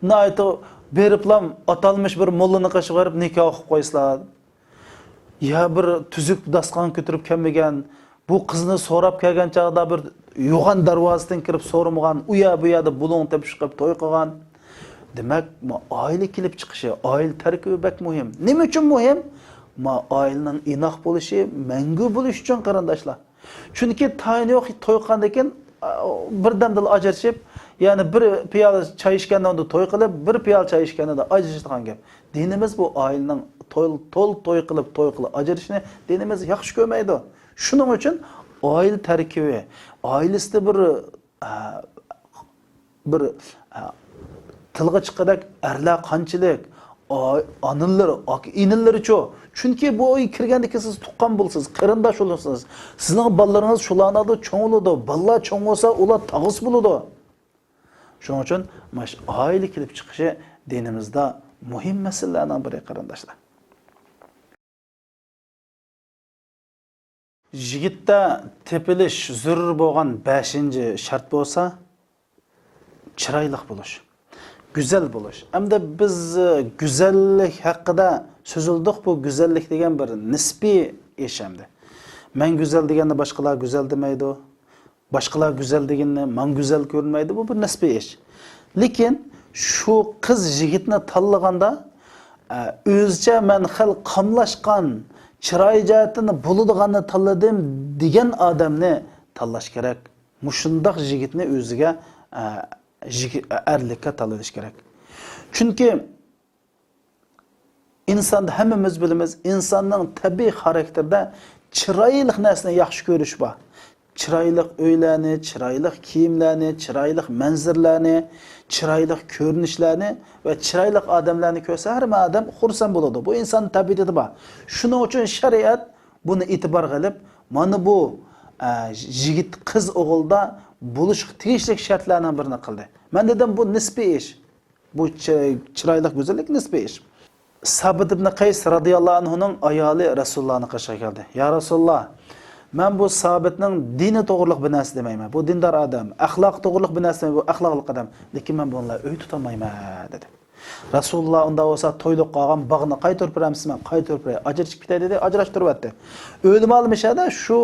ناھايىتى بېرىپلام ئاتالمىش بىر موللىنىڭ قېشىغا بېرىپ نىكاھ ئوقۇپ قويسىلا. يا بىر تۈزۈك داستىخان كۆتۈرۈپ كەلمىگەن، بۇ قىزنى سوراپ كەلگەن چاغدا بىر يوغان دەرۋازىدىن كىرىپ سورىمىغان، ئۇ يەر بۇ يەردە بۇلۇڭ تېپىشىپ توي قىلغان. دېمەك، ما ئائىلە كېلىپ چىقىشى، ئائىلە تەركىبى بەك مۇھىم. نېمە ئۈچۈن مۇھىم؟ ما ئائىلىنىڭ ئىناق بولۇشى، مەڭگۈ بولۇشى ئۈچۈن، قېرىنداشلار. چۈنكى تايىنى يوق توي قىلغاندىن كېيىن، ئا، بىردەمدىلا ئاجرىشىپ، يەنى بىر پىيالە چاي ئىچكەندە توي قىلىپ، بىر پىيالە چاي ئىچكەندە ئاجرىشىدىغان گەپ. دىنىمىز بۇ ئائىلىنىڭ تول، تول توي قىلىپ، توي قىلىپ ئاجرىشىشنى دىنىمىز ياخشى كۆرمەيدۇ. شۇنىڭ ئۈچۈن ئائىلە تەركىبى، ئائىلىسىدە بىر، ئە، بىر، ئە، تىلغا چىققۇدەك ئەرلەر قانچىلىك، ئا-، ئانىلىرى، ئاكا-ئىنىلىرىچۇ؟ چۈنكى بۇ ئۆيگە كىرگەندىكىن سىز تۇغقان بولىسىز، قېرىنداش بولىسىز. سىزنىڭ بالىلىرىڭىز شۇلارنىڭ ئالدىدا چوڭ بولىدۇ. بالىلار چوڭ بولسا، ئۇلار تاغىسى بولىدۇ. شۇنىڭ ئۈچۈن مانا شۇ ئائىلە كېلىپ چىقىشى دىنىمىزدا مۇھىم مەسىلىلەرنىڭ بىرى، قېرىنداشلار. يىگىتتە تېپىلىش زۆرۈر بولغان بەشىنچى شەرت بولسا، چىرايلىق بولۇش، گۈزەل بولۇش. ئەمدى بىز، ئە، گۈزەللىك ھەققىدە سۆزلىدۇق. بۇ گۈزەللىك دېگەن بىر نىسپىي ئىش ئەمدى. مەن گۈزەل دېگەندە باشقىلار گۈزەل دېمەيدۇ. باشقىلار گۈزەل دېگىنىنى ماڭا گۈزەل كۆرۈنمەيدۇ، بۇ بىر نىسپىي ئىش. لېكىن شۇ قىز يىگىتنى تاللىغاندا، ئە، ئۆزىچە مەن خېلى قاملاشقان، چىراي جەھەتتىن بولىدىغاننى تاللىدىم دېگەن ئادەمنى تاللاش كېرەك. مۇشۇنداق يىگىتنى ئۆزىگە، ئە، يىگىت، ئەرلىككە تاللىۋېلىش كېرەك. چۈنكى ئىنساندا ھەممىمىز بىلىمىز، ئىنساننىڭ تەبىئىي خاراكتېرىدە چىرايلىق نەرسىنى ياخشى كۆرۈش بار. چىرايلىق ئۆيلەرنى، چىرايلىق كىيىملەرنى، چىرايلىق مەنزىرىلەرنى، چىرايلىق كۆرۈنۈشلەرنى ۋە چىرايلىق ئادەملەرنى كۆرسە، ھەممە ئادەم خۇرسەن بولىدۇ. بۇ ئىنساننىڭ تەبىئىتىدە بار. شۇنىڭ ئۈچۈن شەرىئەت بۇنى ئېتىبارغا ئېلىپ، مانا بۇ، ئە، يىگىت قىز ئوغۇلدا بولۇشقا تېگىشلىك شەرتلەرنىڭ بىرىنى قىلدى. مەن دېدىم، بۇ نىسپىي ئىش. بۇ چى-، چىرايلىق گۈزەللىك نىسپىي ئىش. سابىت ئىبن قەيس رازىياللاھۇ ئەنھۇنىڭ ئايالى رەسۇلۇللاھنىڭ قېشىغا كەلدى. يا رەسۇلۇللاھ، مەن بۇ سابىتنىڭ دىنى توغرۇلۇق بىر نەرسە دېمەيمەن. بۇ دىندار ئادەم، ئەخلاقى توغرۇلۇق بىر نەرسە دېمەيمەن، بۇ ئەخلاقلىق ئادەم. لېكىن مەن بۇنىڭ بىلەن ئۆي تۇتالمايمەن، دېدى. رەسۇلۇللا ئۇنداق بولسا تويلۇق قالغان باغنى قايتۇرۇپ بېرەمسىز؟ مەن قايتۇرۇپ بېرەي، ئاجرىشىپ كېتەي، دېدى. ئاجراشتۇرۇۋەتتى. ئۆلىمالار مۇشۇ يەردە شۇ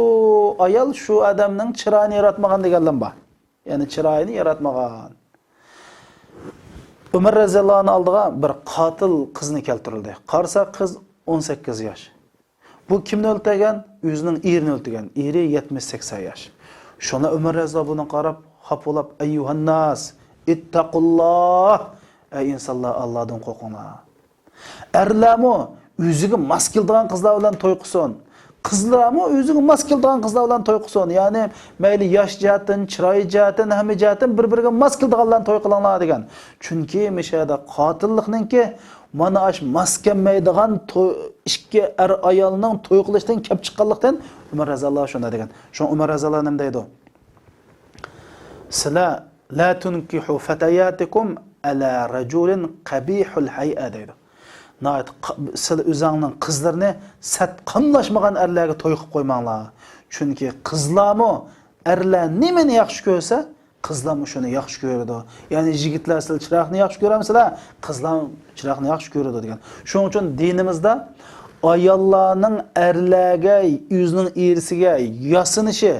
ئايال شۇ ئادەمنىڭ چىرايىنى ياراتمىغان دېگەنلەر بار. يەنى چىرايىنى ياراتمىغان. ئۆمەر رەزىياللاھۇ ئەنھۇ ئالدىغا بىر قاتىل قىزنى كەلتۈرۈلدى. قارىسا قىز ئون سەككىز ياش. بۇ كىمنى ئۆلتۈرگەن؟ ئۆزىنىڭ ئېرىنى ئۆلتۈرگەن. ئېرى يەتمىش سەكسەن ياش. شۇڭا ئۆمەر رەزىياللاھۇ بۇنىڭغا قاراپ خاپا بولۇپ، ئەييۇھەنناس، ئىتتەقۇللاھ، ئەي ئىنسانلار، ئاللادىن قورقۇڭلار. ئەرلەرمۇ ئۆزىگە ماس كېلىدىغان قىزلار بىلەن توي قىلسۇن. قىزلارمۇ ئۆزىگە ماس كېلىدىغان قىزلار بىلەن توي قىلسۇن. يەنى مەيلى ياش جەھەتتىن، چىراي جەھەتتىن، ھەممە جەھەتتىن بىر-بىرىگە ماس كېلىدىغانلارنى توي قىلىڭلار دېگەن. چۈنكى مۇشۇ يەردە قاتىللىقنىڭكى مانا ئاش ماس كەلمەيدىغان توي، ئىككى ئەر ئايالنىڭ توي قىلىشتىن كەپ چىققانلىقتىن ئۆمەر رەزىياللاھۇ شۇنداق دېگەن. شۇڭا ئۆمەر رەزىياللاھۇ نېمە دەيدۇ؟ سىلەر لا تۇنكىھۇ فەتەياتىكۇم ئەلا رەجۇلىن قەبىھۇل ھەيئە دەيدۇ. ناھايىتى ق-، سىلەر ئۆزۈڭنىڭ قىزلىرىنى سەت قاملاشمىغان ئەرلەرگە توي قىلىپ قويماڭلار. چۈنكى قىزلارمۇ ئەرلەر نېمىنى ياخشى كۆرسە، قىزلارمۇ شۇنى ياخشى كۆرىدۇ. يەنى يىگىتلەر سىلەر چىراغنى ياخشى كۆرەمسىلەر؟ قىزلار چىراغنى ياخشى كۆرىدۇ دېگەن. شۇنىڭ ئۈچۈن دىنىمىزدا ئاياللارنىڭ ئەرلەرگە، ئۆزىنىڭ ئېرىسىگە ياسىنىشى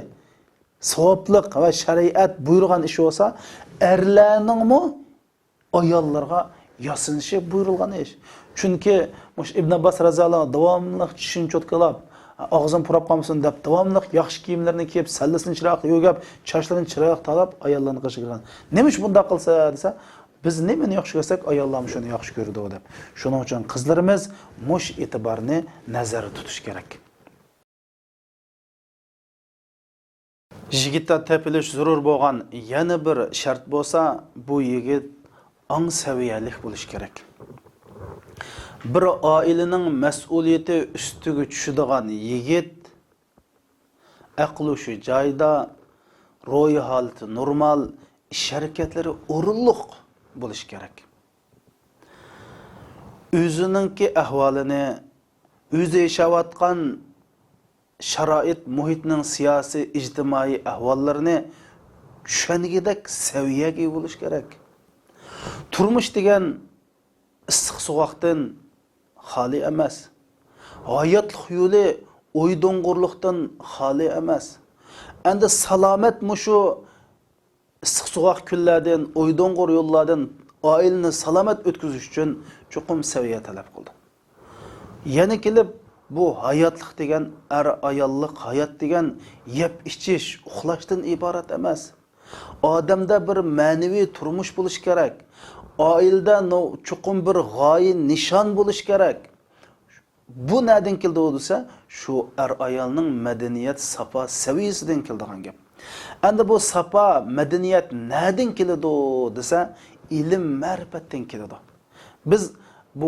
ساۋابلىق ۋە شەرىئەت بۇيرۇغان ئىش بولسا، ئەرلەرنىڭمۇ ئاياللىرىغا ياسىنىشى بۇيرۇلغان ئىش. چۈنكى مۇشۇ ئىبن ئابباس رەزىياللاھۇ ئەنھۇ داۋاملىق چىشىنى چوتكىلاپ، ئاغزىنى پۇراپ قالمىسۇن دەپ، داۋاملىق ياخشى كىيىملىرىنى كىيىپ، سەللىسىنى چىرايلىق يۆگەپ، چاچلىرىنى چىرايلىق تاراپ، ئاياللارنى قېشىغا كىرگەن. نېمە ئۈچۈن بۇنداق قىلسا دېسە، بىز نېمىنى ياخشى كۆرسەك، ئاياللارمۇ شۇنى ياخشى كۆرىدۇ دەپ. شۇنىڭ ئۈچۈن قىزلىرىمىز مۇشۇ ئېتىبارنى نەزەردە تۇتۇش كېرەك. يىگىتتە تېپىلىش زۆرۈر بولغان يەنە بىر شەرت بولسا، بۇ يىگىت ئاڭ سەۋىيەلىك بولۇشى كېرەك. بىر ئائىلىنىڭ مەسئۇلىيىتى ئۈستىگە چۈشىدىغان يىگىت ئەقلى شۇ جايدا، روھىي ھالىتى نورمال، ئىش ھەرىكەتلىرى ئورۇنلۇق بولۇشى كېرەك. ئۆزىنىڭكى ئەھۋالىنى، ئۆزى ياشاۋاتقان شارائىت، مۇھىتنىڭ سىياسىي، ئىجتىمائىي ئەھۋاللىرىنى چۈشەنگۈدەك سەۋىيەگە ئىگە بولۇش كېرەك. تۇرمۇش دېگەن ئىسسىق سوغۇقتىن خالىي ئەمەس. ھاياتلىق يولى ئوي-دوڭغۇرلۇقتىن خالىي ئەمەس. ئەمدى سالامەت مۇشۇ ئىسسىق سوغۇق كۈنلەردىن، ئوي-دوڭغۇر يوللاردىن ئائىلىنى سالامەت ئۆتكۈزۈش ئۈچۈن چوقۇم سەۋىيە تەلەپ قىلىدۇ. يەنە كېلىپ، بۇ ھاياتلىق دېگەن، ئەر-ئاياللىق ھايات دېگەن يەپ-ئىچىش، ئۇخلاشتىن ئىبارەت ئەمەس. ئادەمدە بىر مەنىۋى تۇرمۇش بولۇشى كېرەك. ئائىلىدە نو-، چوقۇم بىر غايە، نىشان بولۇشى كېرەك. بۇ نەدىن كېلىدۇ دېسە، شۇ ئەر-ئايالنىڭ مەدەنىيەت ساپا سەۋىيەسىدىن كېلىدىغان گەپ. ئەمدى بۇ ساپا مەدەنىيەت نەدىن كېلىدۇ دېسە، ئىلىم-مەرىپەتتىن كېلىدۇ. بىز بۇ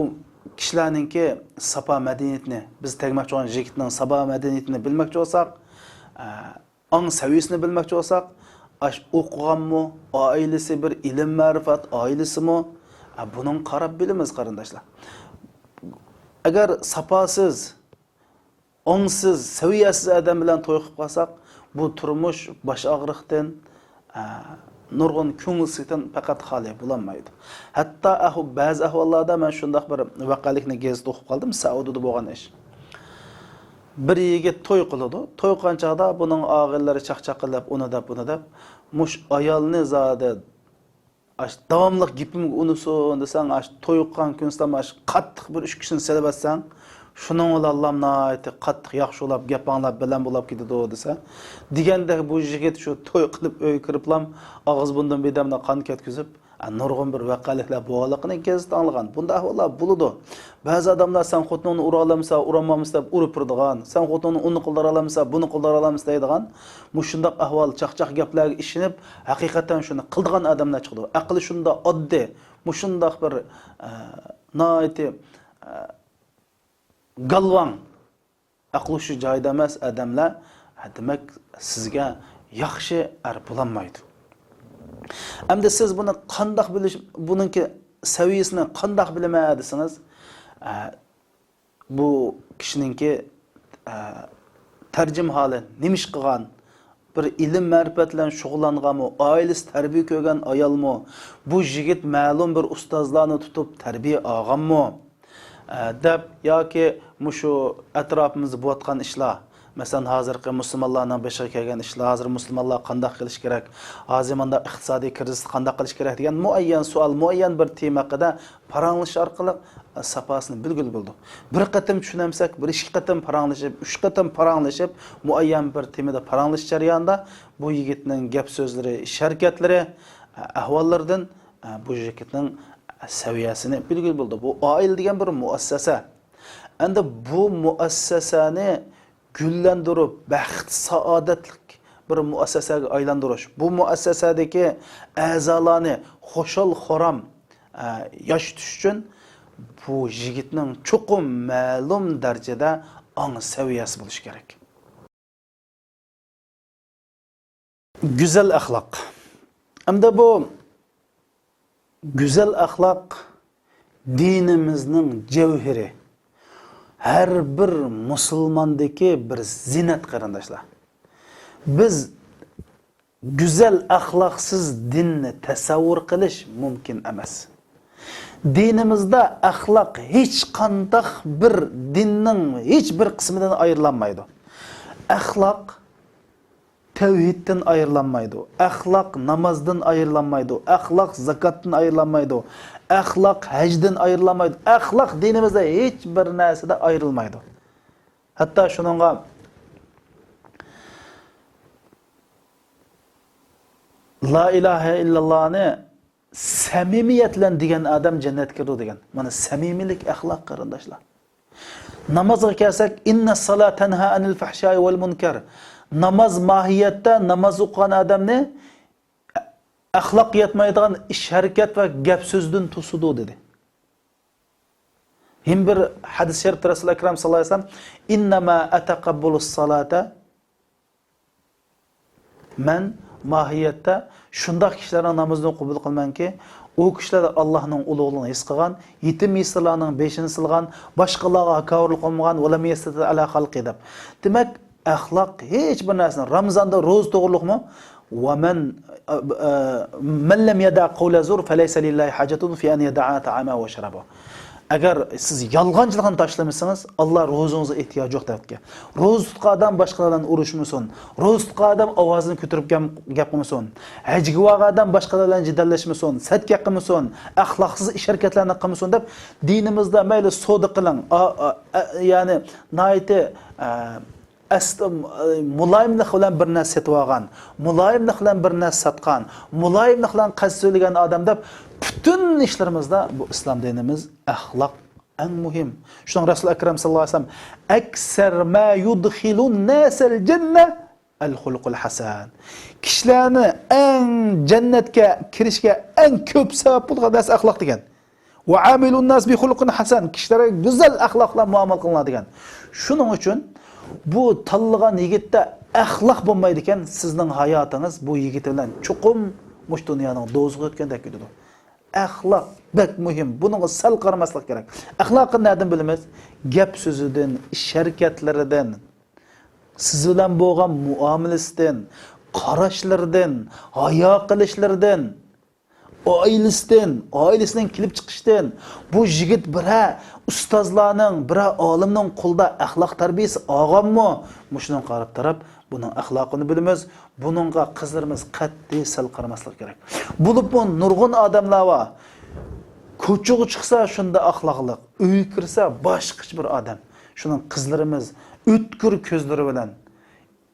كىشىلەرنىڭكى ساپا مەدەنىيىتىنى، بىز تەگمەكچى بولغان يىگىتنىڭ ساپا مەدەنىيىتىنى بىلمەكچى بولساق، ئە، ئاڭ سەۋىيەسىنى بىلمەكچى بولساق، ئاش ئوقۇغانمۇ، ئائىلىسى بىر ئىلىم-مەرىپەت ئائىلىسىمۇ، ئە، بۇنىڭغا قاراپ بىلىمىز، قېرىنداشلار. ئەگەر ساپاسىز، ئاڭسىز، سەۋىيەسىز ئادەم بىلەن توي قىلىپ قالساق، بۇ تۇرمۇش باش ئاغرىقتىن، ئە، نۇرغۇن كۆڭۈلسىزلىكتىن پەقەت خالىي بولالمايدۇ. ھەتتا ئەھۋ-، بەزى ئەھۋاللاردا مەن شۇنداق بىر ۋەقەلىكنى گېزىتتە ئوقۇپ قالدىم، سەئۇدىدا بولغان ئىش. بىر يىگىت توي قىلىدۇ. توي قىلغان چاغدا بۇنىڭ ئاغىنىلىرى چاقچاق قىلىپ، ئۇنى دەپ، بۇنى دەپ، مۇشۇ ئايالنى زادى ئاش داۋاملىق گېپىمگە ئۇنىسۇن دېسەڭ، ئاش توي قىلغان كۈنسىلا ئاش قاتتىق بىر ئۈچ كىشىنى سېلىۋەتسەڭ، شۇنىڭ بىلەنلا ناھايىتى قاتتىق ياخشى بولاپ، گەپ ئاڭلاپ، بىلەن بولاپ كېتىدۇ دېسە، دېگەندەك بۇ يىگىت شۇ توي قىلىپ ئۆيگە كىرىپلام ئاغزى بۇرنىدىن بىردەملا قان كەتكۈزۈپ، نۇرغۇن بىر ۋەقەلىكلەر بولغانلىقىنى گېزىتتە ئاڭلىغان. بۇنداق ئەھۋاللار بولىدۇ. بەزى ئادەملەر سەن خوتۇنۇڭنى ئۇرالامسەن، ئۇرالمامسەن دەپ ئۇرۇپ بېرىدىغان، سەن خوتۇنۇڭنى ئۇنى قىلدۇرالامسەن، بۇنى قىلدۇرالامسەن دەيدىغان، مۇشۇنداق ئەھۋال، چاقچاق گەپلەرگە ئىشىنىپ، ھەقىقەتەن شۇنى قىلىدىغان ئادەملەر چىقىدۇ. ئەقلى شۇنداق ئاددىي، مۇشۇنداق بىر، ئە، ناھايىتى، ئە، گالۋاڭ، ئەقلى شۇ جايدا ئەمەس ئادەملەر، ھە، دېمەك، سىزگە ياخشى ئەر بولالمايدۇ. ئەمدى سىز بۇنى قانداق بىلىش، بۇنىڭكى سەۋىيەسىنى قانداق بىلىمەن دېسىڭىز، ئە، بۇ كىشىنىڭكى، ئە، تەرجىمىھالى نېمە ئىش قىلغان؟ بىر ئىلىم-مەرىپەت بىلەن شۇغۇللانغانمۇ؟ ئائىلىسى تەربىيە كۆرگەن ئايالمۇ؟ بۇ يىگىت مەلۇم بىر ئۇستازلارنى تۇتۇپ تەربىيە ئالغانمۇ؟ ئە، دەپ ياكى مۇشۇ ئەتراپىمىزدا بولۇۋاتقان ئىشلار، مەسىلەن، ھازىرقى مۇسۇلمانلارنىڭ بېشىغا كەلگەن ئىشلار، ھازىر مۇسۇلمانلار قانداق قىلىش كېرەك، ھازىر مۇنداق ئىقتىسادىي كىرىزىستا قانداق قىلىش كېرەك دېگەن مۇئەييەن سوئال، مۇئەييەن بىر تېما ھەققىدە پاراڭلىشىش ئارقىلىق، ئە، ساپاسىنى بىلگىلى بولىدۇ. بىر قېتىم چۈشىنەلمىسەك، بىر ئىككى قېتىم پاراڭلىشىپ، ئۈچ قېتىم پاراڭلىشىپ، مۇئەييەن بىر تېمىدا پاراڭلىشىش جەريانىدا بۇ يىگىتنىڭ گەپ سۆزلىرى، ئىش ھەرىكەتلىرى، ئە، ئەھۋاللىرىدىن، ئە، بۇ يىگىتنىڭ سەۋىيەسىنى بىلگىلى بولىدۇ. بۇ ئائىلە دېگەن بىر مۇئەسسەسە. ئەمدى بۇ مۇئەسسەسەنى گۈللەندۈرۈپ، بەخت-سائادەتلىك بىر مۇئەسسەسەگە ئايلاندۇرۇش، بۇ مۇئەسسەسەدىكى ئەزالارنى خۇشال-خۇرام، ئە، ياشىتىش ئۈچۈن بۇ يىگىتنىڭ چوقۇم مەلۇم دەرىجىدە ئاڭ سەۋىيەسى بولۇشى كېرەك. گۈزەل ئەخلاق. ئەمدى بۇ گۈزەل ئەخلاق دىنىمىزنىڭ جەۋھىرى. ھەر بىر مۇسۇلماندىكى بىر زىننەت، قېرىنداشلار. بىز گۈزەل ئەخلاقسىز دىننى تەسەۋۋۇر قىلىش مۇمكىن ئەمەس. دىنىمىزدا ئەخلاق ھېچقانداق بىر دىننىڭ ھېچ بىر قىسمىدىن ئايرىلالمايدۇ. ئەخلاق تەۋھىدتىن ئايرىلالمايدۇ. ئەخلاق نامازدىن ئايرىلالمايدۇ. ئەخلاق زاكاتتىن ئايرىلالمايدۇ. ئەخلاق ھەجدىن ئايرىلالمايدۇ. ئەخلاق دىنىمىزدا ھېچ بىر نەرسىدە ئايرىلمايدۇ. ھەتتا شۇنىڭغا لا ئىلاھە ئىللاللانى سەمىمىيەت بىلەن دېگەن ئادەم جەننەتكە كىرىدۇ دېگەن. مانا سەمىمىيلىك ئەخلاق، قېرىنداشلار. نامازغا كەلسەك، ئىننەس سالاتا تەنھا ئەنىل فەھشاي ۋەل مۇنكەر. ناماز ماھىيەتتە ناماز ئوقۇغان ئادەمنى ئەخلاق يەتمەيدىغان ئىش ھەرىكەت ۋە گەپ سۆزدىن توسىدۇ دېدى. يەنە بىر ھەدىس شەرىپتە رەسۇل ئەكرەم ساللاللاھۇ ئەلەيھى ۋەسەللەم، ئىننەما ئەتەقەببۇلۇس سالاتا، مەن ماھىيەتتە شۇنداق كىشىلەرنىڭ نامىزىنى قوبۇل قىلىمەنكى، ئۇ كىشىلەر ئاللاھنىڭ ئۇلۇغلۇقىنى ھېس قىلغان، يېتىم يېسىرلارنىڭ بېشىنى سىلىغان، باشقىلارغا ھاكاۋۇرلۇق قىلمىغان، ۋەلەم يەستەتىل ئەلا خەلقى دەپ. دېمەك، ئەخلاق ھېچ بىر نەرسىنى، رامىزاندا روزا توغرۇلۇقمۇ؟ ۋە مەن، ئە، ئە، مەن لەم يەدە قەۋلە زۇر فەلەيسە لىللاھى ھاجەتۇن فى ئەن يەدەئە تائامە ۋە شەرابە. ئەگەر سىز يالغانچىلىقنى تاشلىمىسىڭىز، ئاللا روزىڭىزغا ئېھتىياجى يوق دەپتىكەن. روزا تۇتقان ئادەم باشقىلار بىلەن ئۇرۇشمىسۇن. روزا تۇتقان ئادەم ئاۋازىنى كۆتۈرۈپ گەپ، گەپ قىلمىسۇن. ھەجگە بارغان ئادەم باشقىلار بىلەن جېدەللەشمىسۇن، سەتكە قىلمىسۇن، ئەخلاقسىز ئىش ھەرىكەتلەرنى قىلمىسۇن دەپ، دىنىمىزدا مەيلى سودا قىلىڭ، ئا، ئا، ئە، يەنى ناھايىتى، ئە، ئەستە، ئە، مۇلايىملىق بىلەن بىر نەرسە سېتىۋالغان، مۇلايىملىق بىلەن بىر نەرسە ساتقان، مۇلايىملىق بىلەن قەست سۆيلىگەن ئادەم دەپ، پۈتۈن ئىشلىرىمىزدا بۇ ئىسلام دىنىمىز ئەخلاق ئەڭ مۇھىم. شۇنىڭ رەسۇل ئەكرەم ساللاللاھۇ ئەلەيھى ۋەسەللەم، ئەكسەر ما يۇدخىلۇن نەسەل جەننە ئەل خۇلۇقۇل ھەسەن. كىشىلەرنى ئەڭ جەننەتكە كىرىشكە ئەڭ كۆپ سەۋەب بولىدىغان نەرسە ئەخلاق دېگەن. ۋە ئامىلۇن ناس بى خۇلۇقىن ھەسەن. كىشىلەرگە گۈزەل ئەخلاق بىلەن مۇئامىلە قىلىڭلار دېگەن. شۇنىڭ ئۈچۈن بۇ تاللىغان يىگىتتە ئەخلاق بولمايدىكەن، سىزنىڭ ھاياتىڭىز بۇ يىگىت بىلەن چوقۇم مۇشۇ دۇنيانىڭ دوزىخىغا ئۆتكەندەك كېتىدۇ. ئەخلاق بەك مۇھىم. بۇنىڭغا سەل قارىماسلىق كېرەك. ئەخلاقنى نەدىن بىلىمىز؟ گەپ سۆزىدىن، ئىش ھەرىكەتلىرىدىن، سىز بىلەن بولغان مۇئامىلىسىدىن، قاراشلىرىدىن، ھايا قىلىشلىرىدىن، ئائىلىسىدىن، ئائىلىسىنىڭ كېلىپ چىقىشىدىن، بۇ يىگىت بىرەر ئۇستازلارنىڭ، بىرەر ئالىمنىڭ قولىدا ئەخلاق تەربىيەسى ئالغانمۇ؟ مۇشۇنىڭغا قاراپ تۇرۇپ، بۇنىڭ ئەخلاقىنى بىلىمىز. بۇنىڭغا قىزلىرىمىز قەتئىي سەل قارىماسلىقى كېرەك. بولۇپمۇ نۇرغۇن ئادەملەر بار. كوچىغا چىقسا شۇنداق ئەخلاقلىق، ئۆيگە كىرسە باشقىچە بىر ئادەم. شۇنىڭ قىزلىرىمىز ئۆتكۈر كۆزلىرى بىلەن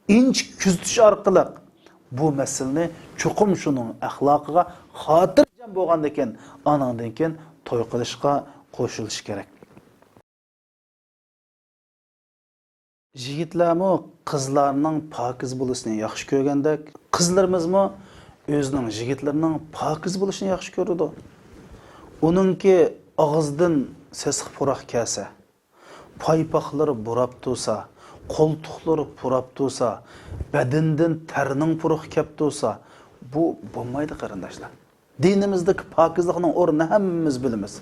ئىنچىكە كۆزىتىش ئارقىلىق بۇ مەسىلىنى چوقۇم شۇنىڭ ئەخلاقىغا خاتىرجەم بولغاندىن كېيىن، ئانىڭدىن كېيىن توي قىلىشقا قوشۇلۇشى كېرەك. يىگىتلەرمۇ قىزلارنىڭ پاكىز بولۇشىنى ياخشى كۆرگەندەك، قىزلىرىمىزمۇ ئۆزىنىڭ يىگىتلىرىنىڭ پاكىز بولۇشىنى ياخشى كۆرىدۇ. ئۇنىڭكى ئاغزىدىن سېسىق پۇراق كەلسە، پايپاقلىرى پۇراپ تۇرسا، قولتۇقلىرى پۇراپ تۇرسا، بەدىنىدىن تەرنىڭ پۇرىقى كەپ تۇرسا، بۇ بولمايدۇ، قېرىنداشلار. دىنىمىزدىكى پاكىزلىقنىڭ ئورنىنى ھەممىمىز بىلىمىز.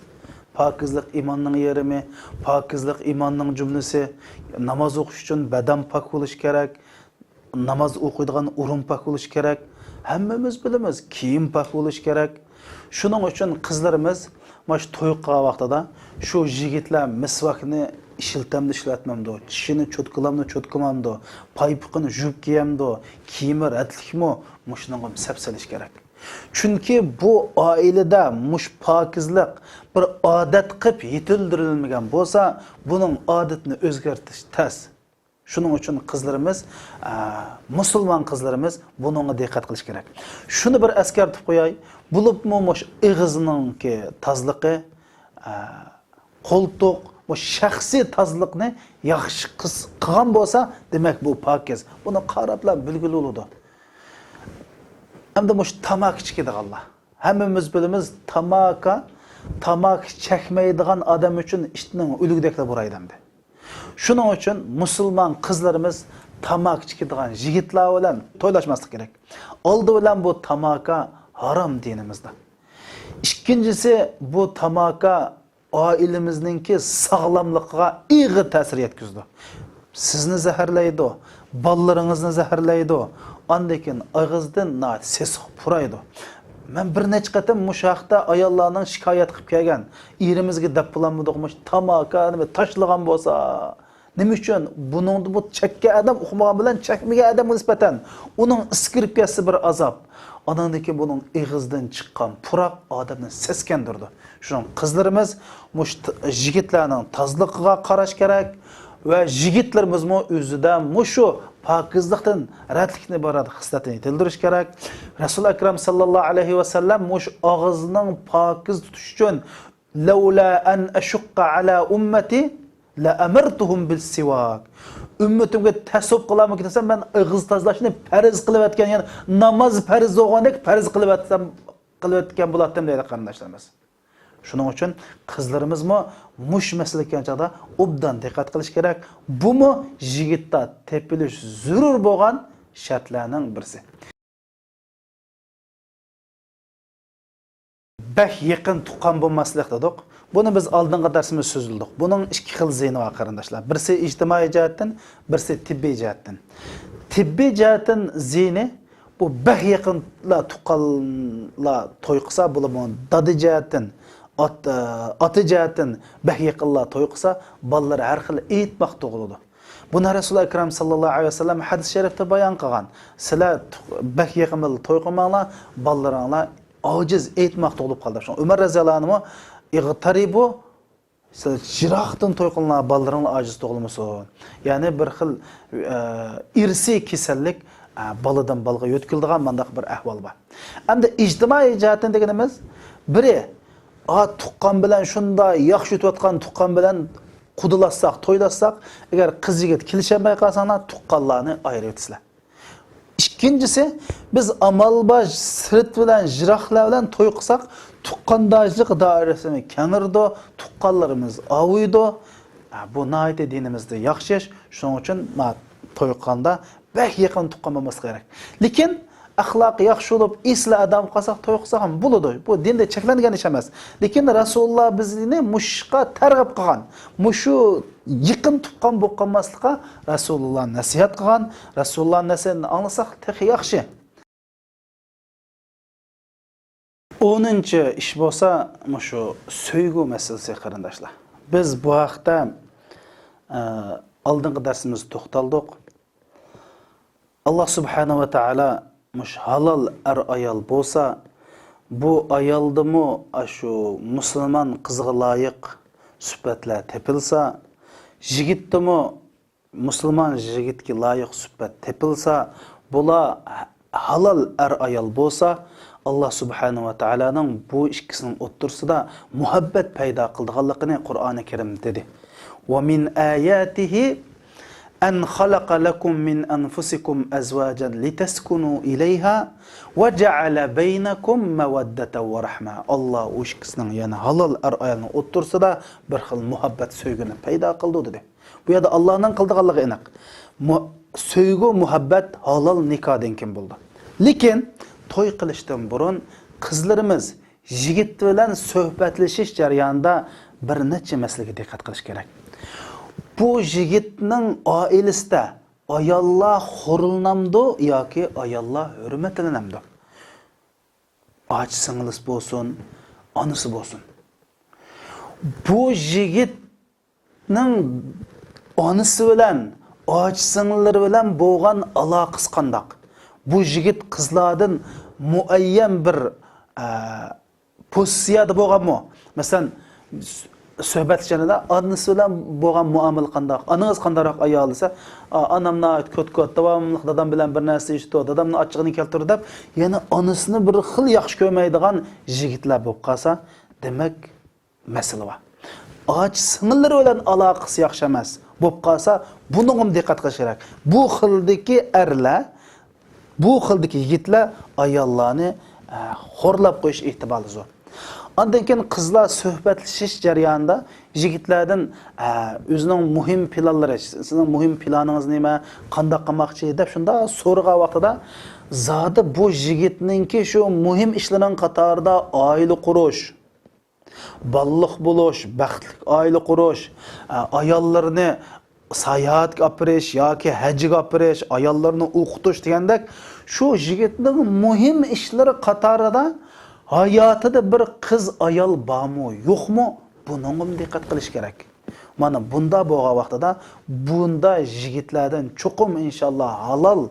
پاكىزلىق ئىماننىڭ يېرىمى، پاكىزلىق ئىماننىڭ جۈملىسى. ناماز ئوقۇش ئۈچۈن بەدەن پاك بولۇشى كېرەك، ناماز ئوقۇيدىغان ئورۇن پاك بولۇشى كېرەك. ھەممىمىز بىلىمىز، كىيىم پاك بولۇشى كېرەك. شۇنىڭ ئۈچۈن قىزلىرىمىز مانا شۇ توي قىلغان ۋاقتىدا شۇ يىگىتلەر مىسۋاكنى ئىشلىتەمدۇ، ئىشلەتمەمدۇ، چىشىنى چوتكىلامدۇ، چوتكىمامدۇ، پايپىقىنى يۇيۇپ كىيەمدۇ، كىيىمى رەتلىكمۇ، مۇشۇنىڭغا سەپ سېلىش كېرەك. چۈنكى بۇ ئائىلىدە مۇشۇ پاكىزلىق بىر ئادەت قىلىپ يېتىلدۈرۈلمىگەن بولسا، بۇنىڭ ئادىتىنى ئۆزگەرتىش تەس. شۇنىڭ ئۈچۈن قىزلىرىمىز، ئە، مۇسۇلمان قىزلىرىمىز بۇنىڭغا دىققەت قىلىش كېرەك. شۇنى بىر ئەسكەرتىپ قوياي، بولۇپمۇ مۇشۇ ئېغىزنىڭكى تازىلىقى، ئە، قولتۇق، بۇ شەخسىي تازىلىقنى ياخشى قىس-، قىلغان بولسا، دېمەك، بۇ پاكىز. بۇنى قاراپلا بىلگىلى بولىدۇ. ئەمدى مۇشۇ تاماكا چېكىدىغانلار. ھەممىمىز بىلىمىز، تاماكا، تاماكا چەكمەيدىغان ئادەم ئۈچۈن ئىتنىڭ ئۆلۈكىدەكلا بۇرايدۇ ئەمدى. شۇنىڭ ئۈچۈن مۇسۇلمان قىزلىرىمىز تاماكا چېكىدىغان يىگىتلەر بىلەن تويلاشماسلىق كېرەك. ئالدى بىلەن بۇ تاماكا ھارام دىنىمىزدا. ئىككىنچىسى، بۇ تاماكا ئائىلىمىزنىڭكى ساغلاملىقىغا ئېغىر تەسىر يەتكۈزىدۇ. سىزنى زەھەرلەيدۇ، بالىلىرىڭىزنى زەھەرلەيدۇ، ئاندىن كېيىن ئېغىزدىن ناھايىتى سېسىق پۇرايدۇ. مەن بىر نەچچە قېتىم مۇشۇ ھەقتە ئاياللارنىڭ شىكايەت قىلىپ كەلگەن، ئېرىمىزگە دەپ بولالمىدۇق، مۇشۇ تاماكا نېمە تاشلىغان بولسا، نېمە ئۈچۈن؟ بۇنىڭدا بۇ چەككەن ئادەم ئۇقمىغان بىلەن چەكمىگەن ئادەمگە نىسبەتەن ئۇنىڭ ئىسسىپ كەتسە بىر ئازاب. ئانىڭدىن كېيىن بۇنىڭ ئېغىزدىن چىققان پۇراق ئادەمنى سەسكەندۈرىدۇ. شۇنىڭ قىزلىرىمىز مۇشۇ ت-، يىگىتلەرنىڭ تازىلىقىغا قاراش كېرەك ۋە يىگىتلىرىمىزمۇ ئۆزىدە مۇشۇ پاكىزلىقتىن، رەتلىكتىن ئىبارەت خىسلەتنى يېتىلدۈرۈش كېرەك. رەسۇل ئەكرەم ساللاللاھۇ ئەلەيھى ۋەسەللەم مۇشۇ ئاغزىنىڭ پاكىز تۇتۇش ئۈچۈن لەۋلا ئەن ئەشۇققە ئەلا ئۇممەتى لەئەمەرتۇھۇم بىسسىۋاك. ئۈممىتىمگە تەس بولۇپ قالارمىكىن دېسەم، مەن ئېغىز تازىلاشنى پەرز قىلىۋەتكەن، يەنى ناماز پەرز بولغاندەك پەرز قىلىۋەتسەم، قىلىۋەتكەن بولاتتىم دەيدۇ قېرىنداشلىرىمىز. شۇنىڭ ئۈچۈن قىزلىرىمىزمۇ مۇشۇ مەسىلىگە كەلگەن چاغدا ئوبدان دىققەت قىلىش كېرەك. بۇمۇ يىگىتتە تېپىلىش زۆرۈر بولغان شەرتلەرنىڭ بىرسى. بەك يېقىن تۇغقان بولماسلىق دېدۇق. بۇنى بىز ئالدىنقى دەرسىمىزدە سۆزلىدۇق. بۇنىڭ ئىككى خىل زىيىنى بار، قېرىنداشلار. بىرسى ئىجتىمائىي جەھەتتىن، بىرسى تېببىي جەھەتتىن. تېببىي جەھەتتىن زىيىنى، بۇ بەك يېقىنلا تۇغقانلار توي قىلسا، بۇلار دادا جەھەتتىن، ئات-، ئاتا جەھەتتىن بەك يېقىنلار توي قىلسا، بالىلار ھەر خىل ئېيتماق تۇغۇلىدۇ. بۇنى رەسۇل ئەكرەم ساللاللاھۇ ئەلەيھى ۋەسەللەم ھەدىس شەرىپتە بايان قىلغان. سىلەر تۇ-، بەك يېقىن بىلەن توي قىلماڭلار، بالىلىرىڭلار ئاجىز، ئېيتماق تۇغۇلۇپ قالدى. شۇڭا ئۆمەر رەزىياللاھۇ ئەنھۇ، ئىغتەرىبۇ، سىلەر يىراقتىن توي قىلىڭلار، بالىلىرىڭلار ئاجىز تۇغۇلمىسۇن. يەنى بىر خىل، ئە، ئىرسىي كېسەللىك، ئە، بالىدىن بالىغا يۆتكىلىدىغان مانداق بىر ئەھۋال بار. ئەمدى ئىجتىمائىي جەھەتتىن دېگىنىمىز، بىرى، ئا، تۇغقان بىلەن شۇنداق ياخشى ئۆتۈۋاتقان تۇغقان بىلەن قۇدىلاشساق، تويلاشساق، ئەگەر قىز يىگىت كېلىشەلمەي قالساڭلار، تۇغقانلارنى ئايرىۋېتىسىلەر. ئىككىنچىسى، بىز ئامال بار سىرت بىلەن، يىراقلار بىلەن توي قىلساق، تۇغقانداشلىق دائىرىسىنى كەڭرىدۇ، تۇغقانلىرىمىز ئاۋۇيدۇ. ھە، بۇ ناھايىتى دىنىمىزدا ياخشى ئىش. شۇنىڭ ئۈچۈن ما توي قىلغاندا بەك يېقىن تۇغقان بولماسلىق كېرەك. لېكىن ئەخلاقى ياخشى بولۇپ، ئېسىل ئادەم قالساق، توي قىلساق ھەم بولىدۇ. بۇ دىندا چەكلەنگەن ئىش ئەمەس. لېكىن رەسۇلۇللا بىزنى مۇشۇ ئىشقا تەرغىب قىلغان. مۇشۇ يېقىن تۇغقان بولۇپ قالماسلىققا رەسۇلۇللا نەسىھەت قىلغان. رەسۇلۇللا نەسىھەتىنى ئاڭلىساق تېخى ياخشى. ئونىنچى ئىش بولسا مۇشۇ سۆيگۈ مەسىلىسى، قېرىنداشلار. بىز بۇ ھەقتە، ئە، ئالدىنقى دەرسىمىزدە توختالدۇق. ئاللا سۇبھانەھۇ ۋە تائالا مۇشۇ ھالال ئەر-ئايال بولسا، بۇ ئايالدىمۇ ئاشۇ مۇسۇلمان قىزغا لايىق سۈپەتلەر تېپىلسا، يىگىتتىمۇ مۇسۇلمان يىگىتكە لايىق سۈپەت تېپىلسا، بۇلار ھالال ئەر-ئايال بولسا، ئاللا سۇبھانەھۇ ۋە تائالانىڭ بۇ ئىككىسىنىڭ ئوتتۇرىسىدا مۇھەببەت پەيدا قىلىدىغانلىقىنى قۇرئانى كەرىم دېدى. وَمِنْ آيَاتِهِ أَنْ خَلَقَ لَكُمْ مِنْ أَنْفُسِكُمْ أَزْوَاجًا لِتَسْكُنُوا إِلَيْهَا وَجَعَلَ بَيْنَكُمْ مَوَدَّةً وَرَحْمَةً. ئاللا ئۇ ئىككىسىنىڭ، يەنى ھالال ئەر-ئايالنىڭ ئوتتۇرىسىدا بىر خىل مۇھەببەت سۆيگۈنى پەيدا قىلدى دېدى. بۇ يەردە ئاللانىڭ قىلىدىغانلىقى ئېنىق. مۇ-، سۆيگۈ، مۇھەببەت ھالال نىكاھدىن كېيىن بولىدۇ. لېكىن توي قىلىشتىن بۇرۇن قىزلىرىمىز يىگىت بىلەن سۆھبەتلىشىش جەريانىدا بىر نەچچە مەسىلىگە دىققەت قىلىش كېرەك. بۇ يىگىتنىڭ ئائىلىسىدە ئاياللار خورلىنامدۇ ياكى ئاياللار ھۆرمەتلىنەمدۇ؟ ئاچا سىڭلىسى بولسۇن، ئانىسى بولسۇن. بۇ يىگىت نىڭ ئانىسى بىلەن، ئاچا سىڭىللىرى بىلەن بولغان ئالاقىسى قانداق؟ بۇ يىگىت قىزلاردىن مۇئەييەن بىر، ئە، پوزىتسىيەدە بولغانمۇ؟ مەسىلەن، سۆھبەتلىشىشىدە ئانىسى بىلەن بولغان مۇئامىلە قانداق؟ ئانىڭىز قانداقراق ئايال دېسە، ئا، ئانام ناھايىتى كوت-كوت، داۋاملىق دادام بىلەن بىر نەرسە ئىشلىتىدۇ، دادامنىڭ ئاچچىقىنى كەلتۈرىدۇ دەپ، يەنە ئانىسىنى بىر خىل ياخشى كۆرمەيدىغان يىگىتلەر بولۇپ قالسا، دېمەك، مەسىلە بار. ئاچا سىڭىللىرى بىلەن ئالاقىسى ياخشى ئەمەس بولۇپ قالسا، بۇنىڭغىمۇ دىققەت قىلىش كېرەك. بۇ خىلدىكى ئەرلەر، بۇ خىلدىكى يىگىتلەر ئاياللارنى، ئە، خورلاپ قويۇش ئېھتىمالى زور. ئاندىن كېيىن قىزلار سۆھبەتلىشىش جەريانىدا يىگىتلەردىن، ئە، ئۆزىنىڭ مۇھىم پىلانلىرى، سىزنىڭ مۇھىم پىلانىڭىز نېمە، قانداق قىلماقچى دەپ شۇنداق سورىغان ۋاقتىدا، زادى بۇ يىگىتنىڭكى شۇ مۇھىم ئىشلىرىنىڭ قاتارىدا ئائىلە قۇرۇش، بالىلىق بولۇش، بەختلىك ئائىلە قۇرۇش، ئاياللىرىنى ساياھەتكە ئاپىرىش ياكى ھەجگە ئاپىرىش، ئاياللىرىنى ئوقۇتۇش دېگەندەك شۇ يىگىتنىڭ مۇھىم ئىشلىرى قاتارىدا ھاياتىدا بىر قىز ئايال بارمۇ، يوقمۇ، بۇنىڭغىمۇ دىققەت قىلىش كېرەك. مانا بۇندا بولغان ۋاقتىدا بۇندا يىگىتلەردىن چوقۇم ئىنشاللا ھالال،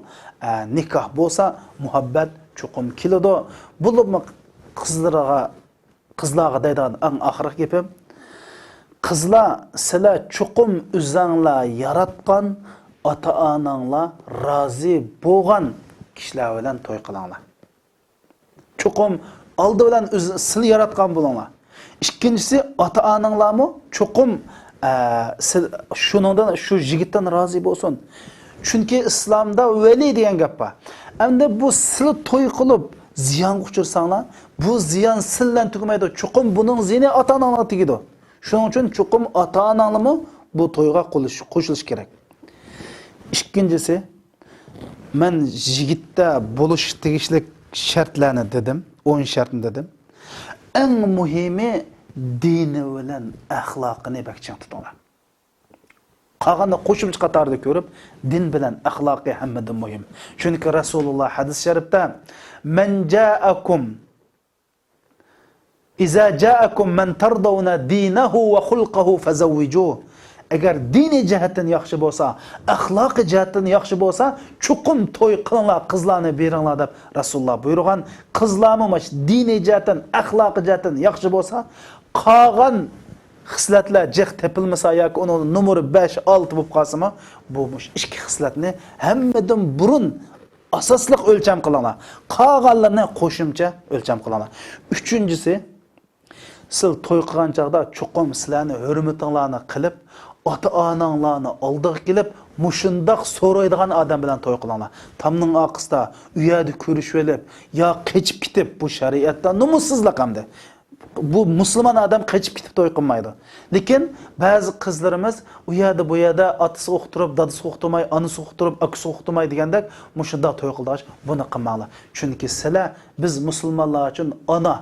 ئە، نىكاھ بولسا مۇھەببەت چوقۇم كېلىدۇ. بولۇپمۇ قىزلارغا قىزلارغا دەيدىغان ئەڭ ئاخىرقى گېپىم، قىزلار، سىلەر چوقۇم ئۆزەڭلار ياراتقان، ئاتا-ئاناڭلار رازى بولغان كىشىلەر بىلەن توي قىلىڭلار. چوقۇم ئالدى بىلەن ئۆز-، سىلى ياراتقان بولۇڭلار. ئىككىنچىسى، ئاتا-ئاناڭلارمۇ چوقۇم، ئە، سىل-، شۇنىڭدىن، شۇ يىگىتتىن رازى بولسۇن. چۈنكى ئىسلامدا ۋەلى دېگەن گەپ بار. ئەمدى بۇ سىل توي قىلىپ زىيانغا ئۇچرىساڭلار، بۇ زىيان سىل بىلەن تۈگىمەيدۇ. چوقۇم بۇنىڭ زىيىنى ئاتا-ئاناڭلارغا تېگىدۇ. شۇنىڭ ئۈچۈن چوقۇم ئاتا-ئاناڭلارمۇ بۇ تويغا قولۇش-، قوشۇلۇش كېرەك. ئىككىنچىسى، مەن يىگىتتە بولۇش تېگىشلىك شەرتلەرنى دېدىم، ئون شەرتنى دېدىم. ئەڭ مۇھىمى دىنى بىلەن ئەخلاقىنى بەك چىڭ تۇتۇڭلار. قالغاندا قوشۇمچە قاتاردا كۆرۈپ، دىن بىلەن ئەخلاقى ھەممىدىن مۇھىم. چۈنكى رەسۇلۇللا ھەدىس شەرىپتە، مەن جائەكۇم، ئىزا جائەكۇم مەن تەردەۋنە دىنەھۇ ۋە خۇلقەھۇ فەزەۋۋىجۇھ. ئەگەر دىنىي جەھەتتىن ياخشى بولسا، ئەخلاقىي جەھەتتىن ياخشى بولسا، چوقۇم توي قىلىڭلار، قىزلارنى بېرىڭلار دەپ رەسۇلۇللا بۇيرۇغان. قىزلارمۇ ماش دىنىي جەھەتتىن، ئەخلاقىي جەھەتتىن ياخشى بولسا، قالغان خىسلەتلەر جىق تېپىلمىسا ياكى ئۇنىڭ نومۇرى بەش، ئالتە بولۇپ قالسىمۇ، بۇ مۇش ئىككى خىسلەتنى ھەممىدىن بۇرۇن ئاساسلىق ئۆلچەم قىلىڭلار. قالغانلىرىنى قوشۇمچە ئۆلچەم قىلىڭلار. ئۈچىنچىسى، سىز توي قىلغان چاغدا چوقۇم سىلەرنى ھۆرمىتىڭلارنى قىلىپ، ئاتا-ئاناڭلارنى ئالدىغا كېلىپ، مۇشۇنداق سورايدىغان ئادەم بىلەن توي قىلىڭلار. تامنىڭ ئارقىسىدا، ئۇ يەردە كۆرۈشۈۋېلىپ، يا قېچىپ كېتىپ، بۇ شەرىئەتتە نومۇسسىزلىق ئەمدى. بۇ مۇسۇلمان ئادەم قېچىپ كېتىپ توي قىلمايدۇ. لېكىن بەزى قىزلىرىمىز ئۇ يەردە، بۇ يەردە ئاتىسى ئۇقتۇرۇپ، دادىسى ئۇقتۇرماي، ئانىسى ئۇقتۇرۇپ، ئاكىسى ئۇقتۇرماي دېگەندەك مۇشۇنداق توي قىلىدىغان، بۇنى قىلماڭلار. چۈنكى سىلەر، بىز مۇسۇلمانلار ئۈچۈن ئانا.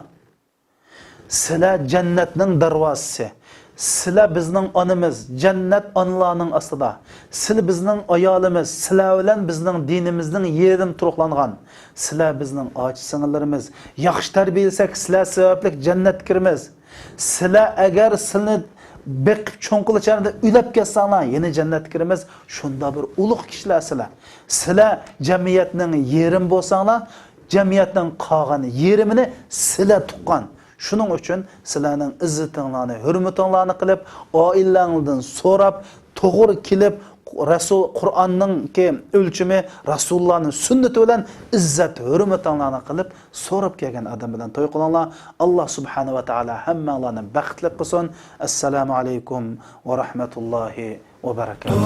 سىلەر جەننەتنىڭ دەرۋازىسى. سىلەر بىزنىڭ ئانىمىز، جەننەت ئانىلارنىڭ ئاستىدا. سىلەر بىزنىڭ ئايالىمىز، سىلەر بىلەن بىزنىڭ دىنىمىزنىڭ يېرىم تۇرۇقلانغان. سىلەر بىزنىڭ ئاچا-سىڭىللىرىمىز. ياخشى تەربىيەلىسەك، سىلەر سەۋەبلىك جەننەتكە كىرىمىز. سىلەر ئەگەر سىلىنى بېقىپ چوڭ قىلىش جەريانىدا ئۆلۈپ كەتسەڭلار، يەنە جەننەتكە كىرىمىز. شۇنداق بىر ئۇلۇغ كىشىلەر سىلەر. سىلەر جەمئىيەتنىڭ يېرىمى بولساڭلار، جەمئىيەتنىڭ قالغان يېرىمىنى سىلەر تۇغقان. شۇنىڭ ئۈچۈن سىلەرنىڭ ئىززىتىڭلارنى، ھۆرمىتىڭلارنى قىلىپ، ئائىلىلەرنىڭدىن سوراپ، توغرا كېلىپ، رەسۇل، قۇرئاننىڭكى ئۆلچىمى، رەسۇلۇللانىڭ سۈننىتى بىلەن ئىززەت، ھۆرمىتىڭلارنى قىلىپ، سوراپ كەلگەن ئادەم بىلەن توي قىلىڭلار. ئاللا سۇبھانەھۇ ۋە تائالا ھەممەڭلارنى بەختلىك قىلسۇن. ئەسسالامۇ ئەلەيكۇم ۋە رەھمەتۇللاھى ۋە بەرەكاتۇھ.